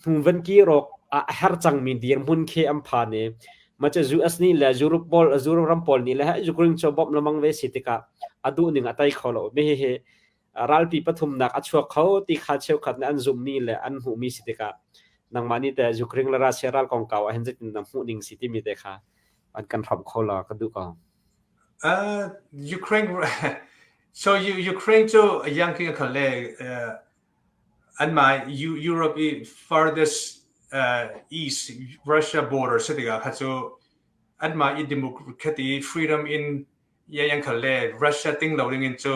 A: hnu van kir awk a her cangmi dirhmun khi an phan i mah cu US nih le Europe pawl Europe ram pawl nih le Ukraine cu bawmh lengmang ve si tikah a duh ning a tei kho lo. Mi hihi ralpi pathumnak a chuak kho ti kha cheukhat nih an zumhmi le an hmuhmi si tikah nangmah nih teh Ukraine le Russia ral kongkau ah hin zeitin na hmuh ning si timi te kha an kan hramh kho la ka duh ko.
B: Ukraine so Ukraine cu yang king khal le anmah Europe i farthest east Russia border si tikah kha cu anmah i democracy freedom in yang khal le Russia ting lo ding in cu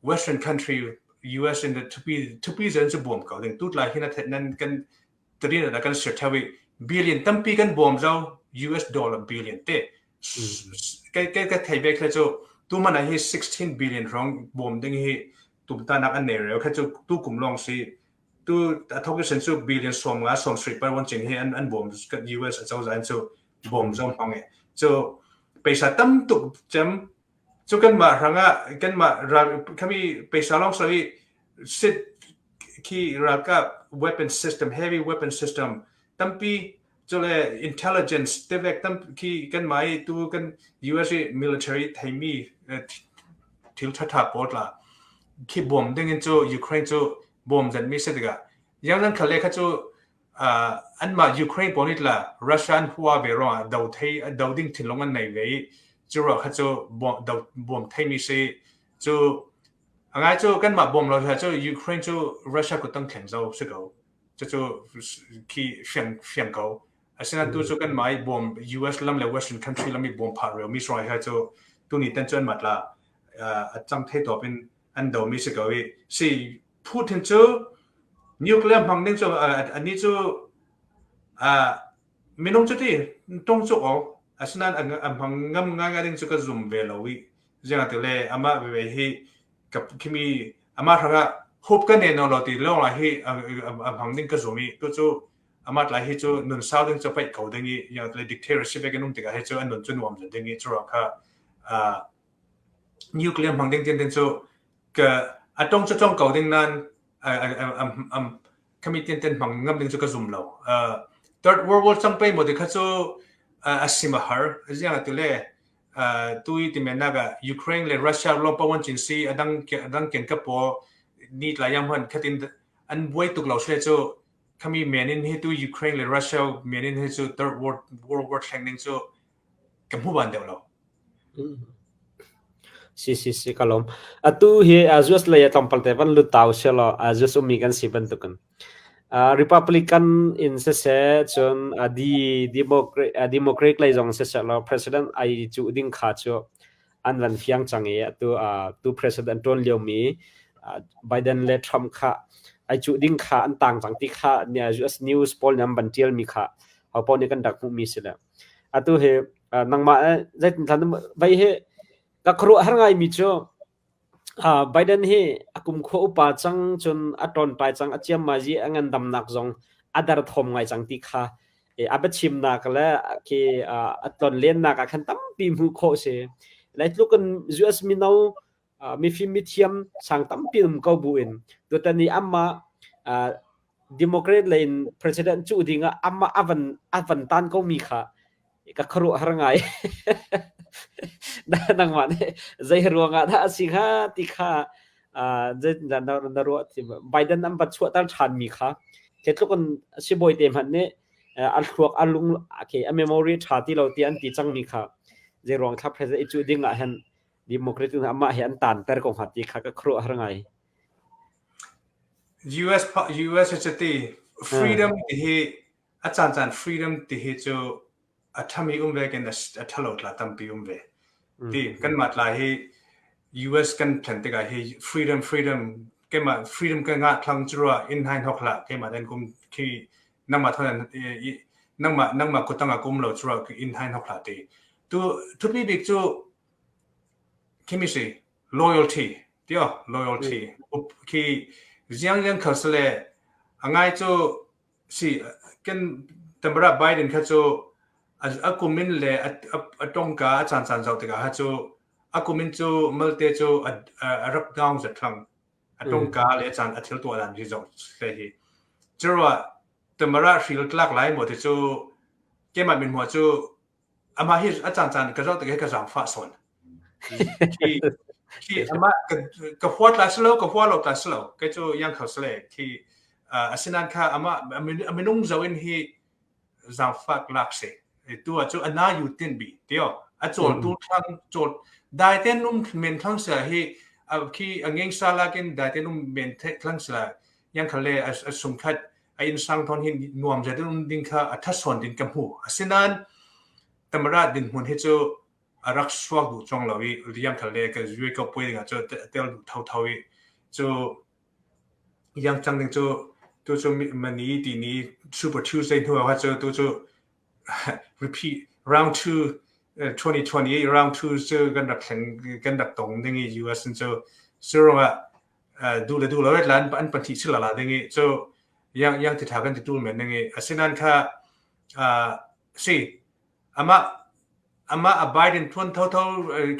B: Western country US in the thupi thupi zan cu bawm ko ding tut lai hin a that nan kan tarin kan sir thawi billion tampi kan bawm zo US dollar billion te kai kai ka thei bek cu tu man hi 16 billion rong bawm ding hi tum ta nak an nei reu kha cu tu kum long si tu a thok sen cu billion som nga som sri par wan ching hi an an bawm US a cho zan cu bawm zong hmang e cu paisa tam tuk cem Cu kanmah hrangah kanmah ral khami peisa lawng si sit khi ralkap weapon system heavy weapon system tampi cule intelligence tevek tam khi kanmah i tu kan US i military theimi thil ṭhaṭha pawl tla khi bawm ding in cu Ukraine cu bawm zanmi si tikah yang khal le kha cu anmah Ukraine pawl nih tla Russia an hua ve ruangah do thei do ding thinlung an nei ve i cu ruah kha cu bawm theimi si cu a ngai cu kanmah bawm lo cu Ukraine cu Russia kuttang thleng zo si ko cucu khi fiang fiang ko asinain tu cu kanmah i bawm US lam le Western country lam i bawm phah reu mi sawng hi cu tuni tan cu an mat la a cang thei tawp in an do mi si ko i si Putin cu nuclear hmang ding cu anih cu. Minung cu ti tong cuk o asinain a hmang ngam ngaingai ding cu ka zum ve lo i ziang ti le amah veve hi ka khimi amah hrangah hup ka ne no lo ti lawng lai hi a hmang ding ka zum i tu cu amah tlai hi cu nun sau ding cu paih ko ding i yang le dictatorship kan um tikah hi cu an nun cu nuam ding i cu kha nuclear hmang ding tin cu ka atong cu tong ko ding nan khami tin ten hmang ngam ding cu ka zum lo. Third World War cang pei mo ti kha cu a sim a har. Ziang tu le tu i ti men nak ah Ukraine le Russia lawng pawan chin si adang adang ken ka po ni tla yang hman khatin an buai tuk lo sle cu khami men in hi tu Ukraine le Russia men in hi cu Third World World War thleng ding cu ka hmu ban deuh lo.
A: Si si si ka lawm. Atu hi US lei ah tlawmpal te van lut ta usih law US ummi kan si bantukin Republican in siseh cun Democrat lei zong siseh law President ai cuh ding kha cu an van fiang cang i atu tu President ṭuan liomi Biden le Trump kha ai cuh ding kha an tang cang ti kha US news pawl nih an van ṭialmi kha hopaoh nih kan rak hmuhmi si le atu hi nangmah zeitin vei hi ka khuaruahhar ngaimi cu Biden hi a kumkhua upa cang cun a ṭawnpai cang a ciammazi a ngandamnak zong a derthawm ngai cang ti kha a biachimnak le khi a tlonlennak ah khan tampi hmuh khawh si. Leitluk in US mino mifim mithiam sang tampi um ko buin tutan i amah Democrat lei in president cuh ding ah amah a van tan ko mi kha ka khuaruahhar ngai. Nangmah nih zei ruangah dah a si hnga ti kha na ruah Biden an va chuahter ṭhan mi kha tluk in sibawi te hmanh nih a thluak a lung okay, a memory ṭha ti lo ti an ti cang mi kha zei ruang thla president i cuh ding ah hin Democrat amah hi an tanter ko hnga ti kha ka khuaruahhar ngai.
B: US US cu ti freedom ti hi a caancaan freedom ti hi cu a ṭhami um ve kin a ṭhalo tla tampi um ve. Ti kanmah tla hi US kan thlen tikah hi freedom freedom keimah freedom ka ngah thlang cu rua inn hai hnok hlah keimah den kum khi nangmah thon nangmah nangmah kutang ah kum lo cu rua inn hai hnok hlah ti tu thupi bik cu khimi si loyalty tio loyalty khi ziang liang khal sale angai cu si kan Tamara Biden kha cu a kum in le a tongka a caan caan zoh tikah kha cu a kum in cu malte cu a rak down zat thlang a tongka le a caan a thil tuah dan hi zoh hle hi curuah Tamara hril tlak lai maw ti cu keimah min hmuh cu Amah hi a caancaan ka zoh tik hi ka zaangfah sawn. Khi khi amah ka ka huat lai si lo, ka hua lo ta si lo. Kei cu yang kho si le khi asinain kha amah a minung zoh in hi zaangfak lak si. Tu ah cu a na yu tin bi tio. A cawl tu thlang cawl dai ten um men thlang sia hi khi a ngeng sa lakin dai ten um men thlang sia yang khal le a sungkhat a inn sang thon hi nuam zet in ding kha a thatsawn din ka hmu. Asinain Tamara dinhmun hi cu a rak suak duh cong lo i riang khal le ka zui ko pui ding ah cu tel duh thotho i cu yang cang ding cu tu cu mani ti ni Super Tuesday hnu ah cu tu cu repeat round 2 2028 round 2 cu kan rak thleng kan rak tong ding i US in cu surong ah duh le duh lo et lan an pahnih sila la ding i cu yang yang ti tha kan ti tul men ding i asinan kha si ama ama a Biden thuan tho tho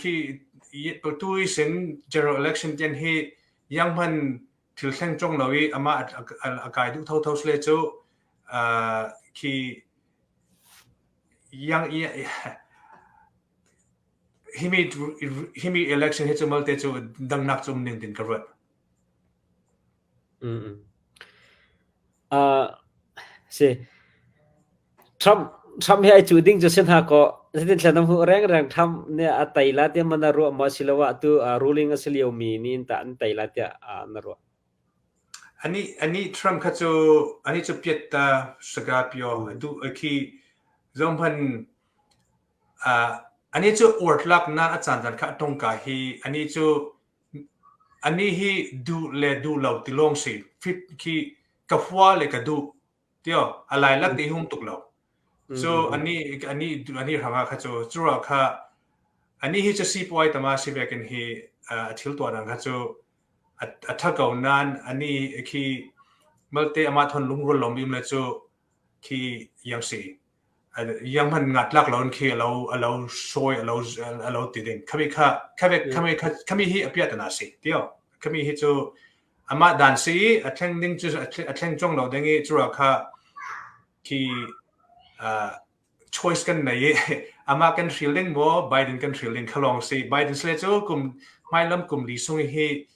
B: khi tu i sin general election tian hi yang man thil thleng chong lo i ama a kai duh tho tho sle cu khi yang Himi himi election hi cu malte cu dangnak cu um ning tin ka ruat.
A: Mm. Uh, si Trump Trump hi ai cu ding cu sin ha ko zetin thlen am hu reng reng Trump ne a tai la tia mana ruah ma silowa tu ruling a si lio mi ni in ta an tai la tia na ruah.
B: Ani ani Trump kha cu ani cu piatta saga pio du khi zomhan Anih cu uartlaknak a caan kha a tongka hi anih cu anih hi duh le duh lo ti lawng si. Khi ka hua le ka duh. Tio a lai lak ti hum tuk lo. So ani ani ani hranga kha chu chura kha ani hi chu sipuai tama si vekin hi a thil tuah dang kha chu a tha ko nan ani khi malte ama thon lungrual lom im le chu khi yang si yang man ngat lak lon khi alo alo soi alo alo ti ding khami kha khami khami khami hi apia ta na si tio khami hi chu ama dan si a thleng ding chu a thleng chong lo ding i chura kha khi choice kan nei i amah kan hril ding maw Biden kan hril ding kha lawng si. Biden sile cu kum hmailam kum li sung hi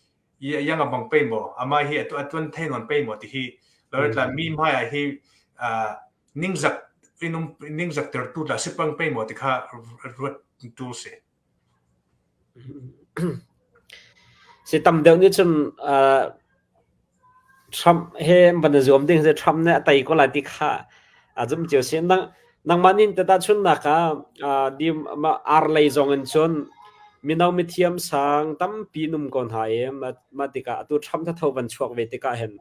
B: yang a bang pe maw amah hi atu atuan thei nawn pe maw ti hi lawitla mi hmai ah hi ningzak inum ningzak ter tu la sipang pe maw ti kha ruat tu si.
A: Si tam deuh nih cun Trump he van i zuam ding si Trump nih a tei ko lai ti kha a zumh cio si. Nang nangmah nih teh tahchunhnak ah ar lei zong in cun mino mithiam sang tampi an um ko hna i mah tikah atu Trump thatho van chuak ve tikah hin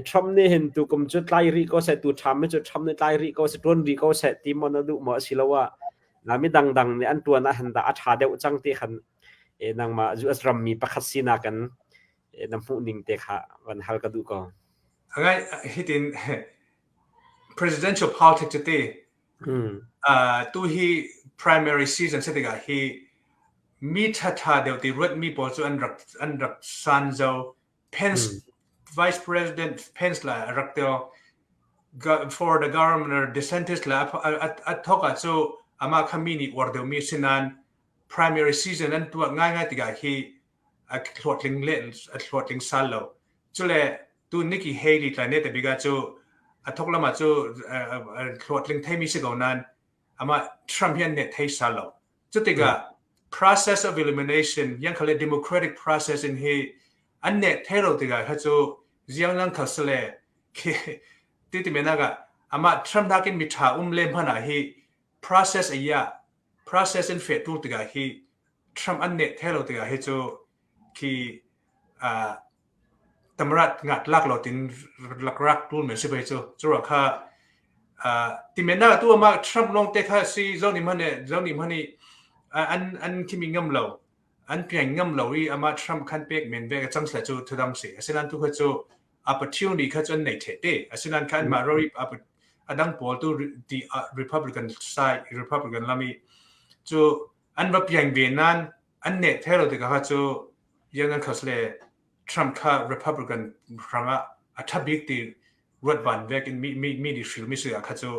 A: Trump nih hin tukum cu tlai rih ko seh, tu ṭham hi cu Trump nih tlai rih ko seh, ṭuan rih ko seh ti maw na duh maw asiloah midangdang nih an ṭuan ah hin dah a ṭha deuh cang ti khan nangmah US rammi pakhat sinak in na hmuh ning te kha van hal ka duh ko.
B: Ngai hitin presidential politics cu ti tu hi primary season si tikah hi mi ṭhaṭha deuh ti ruatmi pawl cu an rak an rak san zo Pence Vice President Pence la a rak tel for the governor DeSantis la a thok ah cu amah kha mi nih uar deuhmi si nain primary season an tuah ngaingai tikah hi a hlawhtling le a hlawhtling sal lo. Cule tu Nikki Haley tla ne te bik ah cu a thok lam ah cu hlawhtling theimi si ko nain amah Trump hi an ne thei sal lo. Cutikah process of elimination yang khale democratic process in hi an ne thei lo tikah kha cu ziang lang khal sale khi ti ti men aga ama Trump nakin mi tha um le hmana hi process aya process in fe tul tikah hi Trump an ne thei lo tikah hi cu khi Tamrat ngat lak lo tin lakrak tul men si bai cu cu kha ti men na tu ama Trump long te kha si zo ni man zo ni man an an khimi ngam lo an piang ngam lo i ama Trump khan pek men ve ka chang sla cu thudang si asinan tu kha cu opportunity kha chu an nei the te asinan khan ma rori adang pawl tu ti Republican side Republican lami cu an va piang ve nan an ne thelo te kha cu yang an khas le Trump kha Republican hrangah a ṭha bik ti ruat van vek in mi mi mi nih hril mi si ah kha cu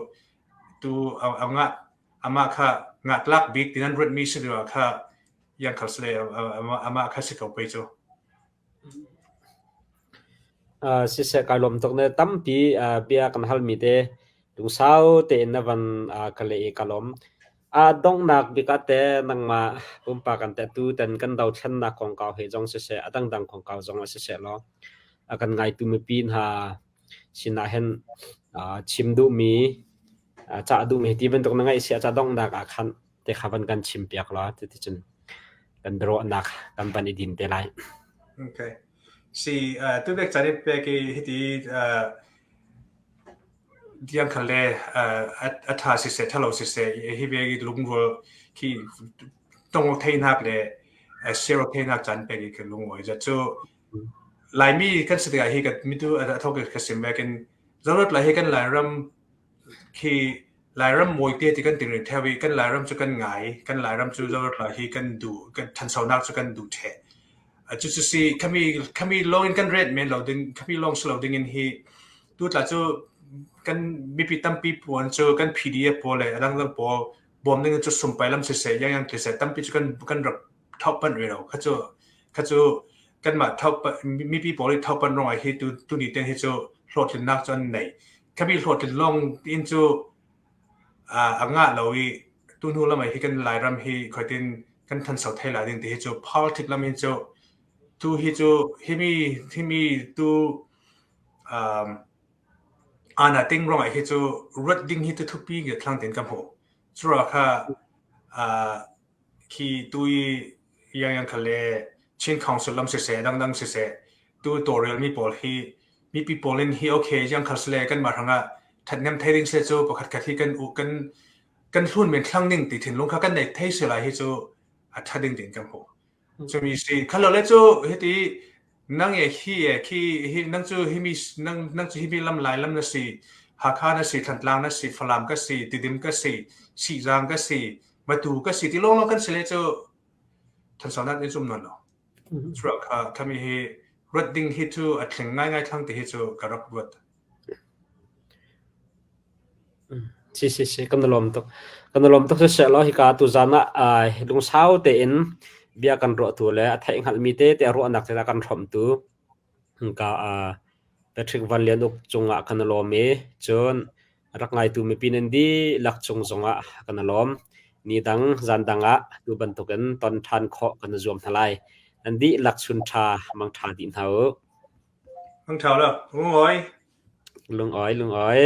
B: tu a ngah amah kha ngatlak bik ti nan ruat mi si ah kha yang khal sle amah kha si ko pei cu.
A: Siseh kai lawm tuk ne tampi bia kan halmi te lungsau tein na van ka leh i ka lawm. A donghnak bik ah teh nangmah pumpak an teh tutan kan dothlennak kongkau he zong siseh, a dangdang kongkau zong ah siseh law a kan ngaitu mipi hna sinah hin chim duhmi, cah duhmi ti bantuk na ngeih si ah ca donghnak ah khan te kha van kan chimpiak law cuticun kan biaruahnak kan van i din te lai.
B: Okay. Si tubek caan i pek i hiti Tiang khal le a ṭha siseh, ṭhalo siseh, hi ve i lungrual khi tong theinak le share theinak caan pek i ka lungawi. Zat cu Laimi kan si tikah hi ka mitu a thok ka sim kin zorat lai hi kan Lairam khi Lairam mawite ti kan ting theu i kan Lairam cu kan ngai, kan Lairam cu zorat lai hi kan duh, kan ṭhansonak cu kan duh ṭheh. Cucu si khami khami lawng in kan ret men lo ding, khami lawng si lo ding in hi Tutla cu kan mipi tampi puan cu kan PDF pawl le a dangdang pawl bawm ding cu sumpai lam siseh yangyang siseh tampi cu kan kan rak thok panh rih lo. Kha cu kha cu kanmah thok mipi pawl i thok panh ruangah hi tu tuni ten hi cu hlawhtlinnak cu an nei. Khabi hlawhtlin lawng in cu a ngah lo i tu hnu lam hi kan Lairam hi khoitin kan thanso thai lai ding ti hi cu politics lam hin cu tu hi cu himi himi tu Ana ting ruangah hi cu ruat ding hi tuthupi nge thlang tein ka hmuh. Curuang kha khi tu i yangyang khal le Chin Council lam siseh, dangdang siseh, tu tawlrelmi pawl hi Mipi pawl in hi okay jiang khal sile kan mah hrangah thathnem thei ding sile cu pakhat khat hi kan u kan kan hlun men thlang ning ti thinlung kha kan nei thei se lai hi cu a tha ding ding kan hmu. Cumi si khalo le cu hiti nang e hi e khi hi nang cu himi nang nang cu himi lam lai lam na si Hakha na si Thantlang na si Falam ka si Tidim ka si Sihzang ka si Matu ka si ti lawng lawng kan si le cu thansonak in zum non lo. Chuak kha khami hi ruat ding hi cu a thling ngaingai thlang ti hi cu ka rak ruat.
A: Si si si kan i lawm tuk. Kan i lawm tuk siseh law hika tuzaan ah lungsau tein bia kan ruahtu le a theih hngalhmi tete a ruahnak te kan hrawmtu hika Patrick Van Lian Uk cungah kan i lawm i cun rak ngaitu mipi nan dihlak cung zongah kan i lawm. Ni dang zan dang ah tu bantukin ton ṭhan khawh kan i zuam hna lai. Nan dihlak chun ṭha mang ṭha dih hna u.
B: Mang ṭha lo. Lungawi.
A: Lungawi, lungawi.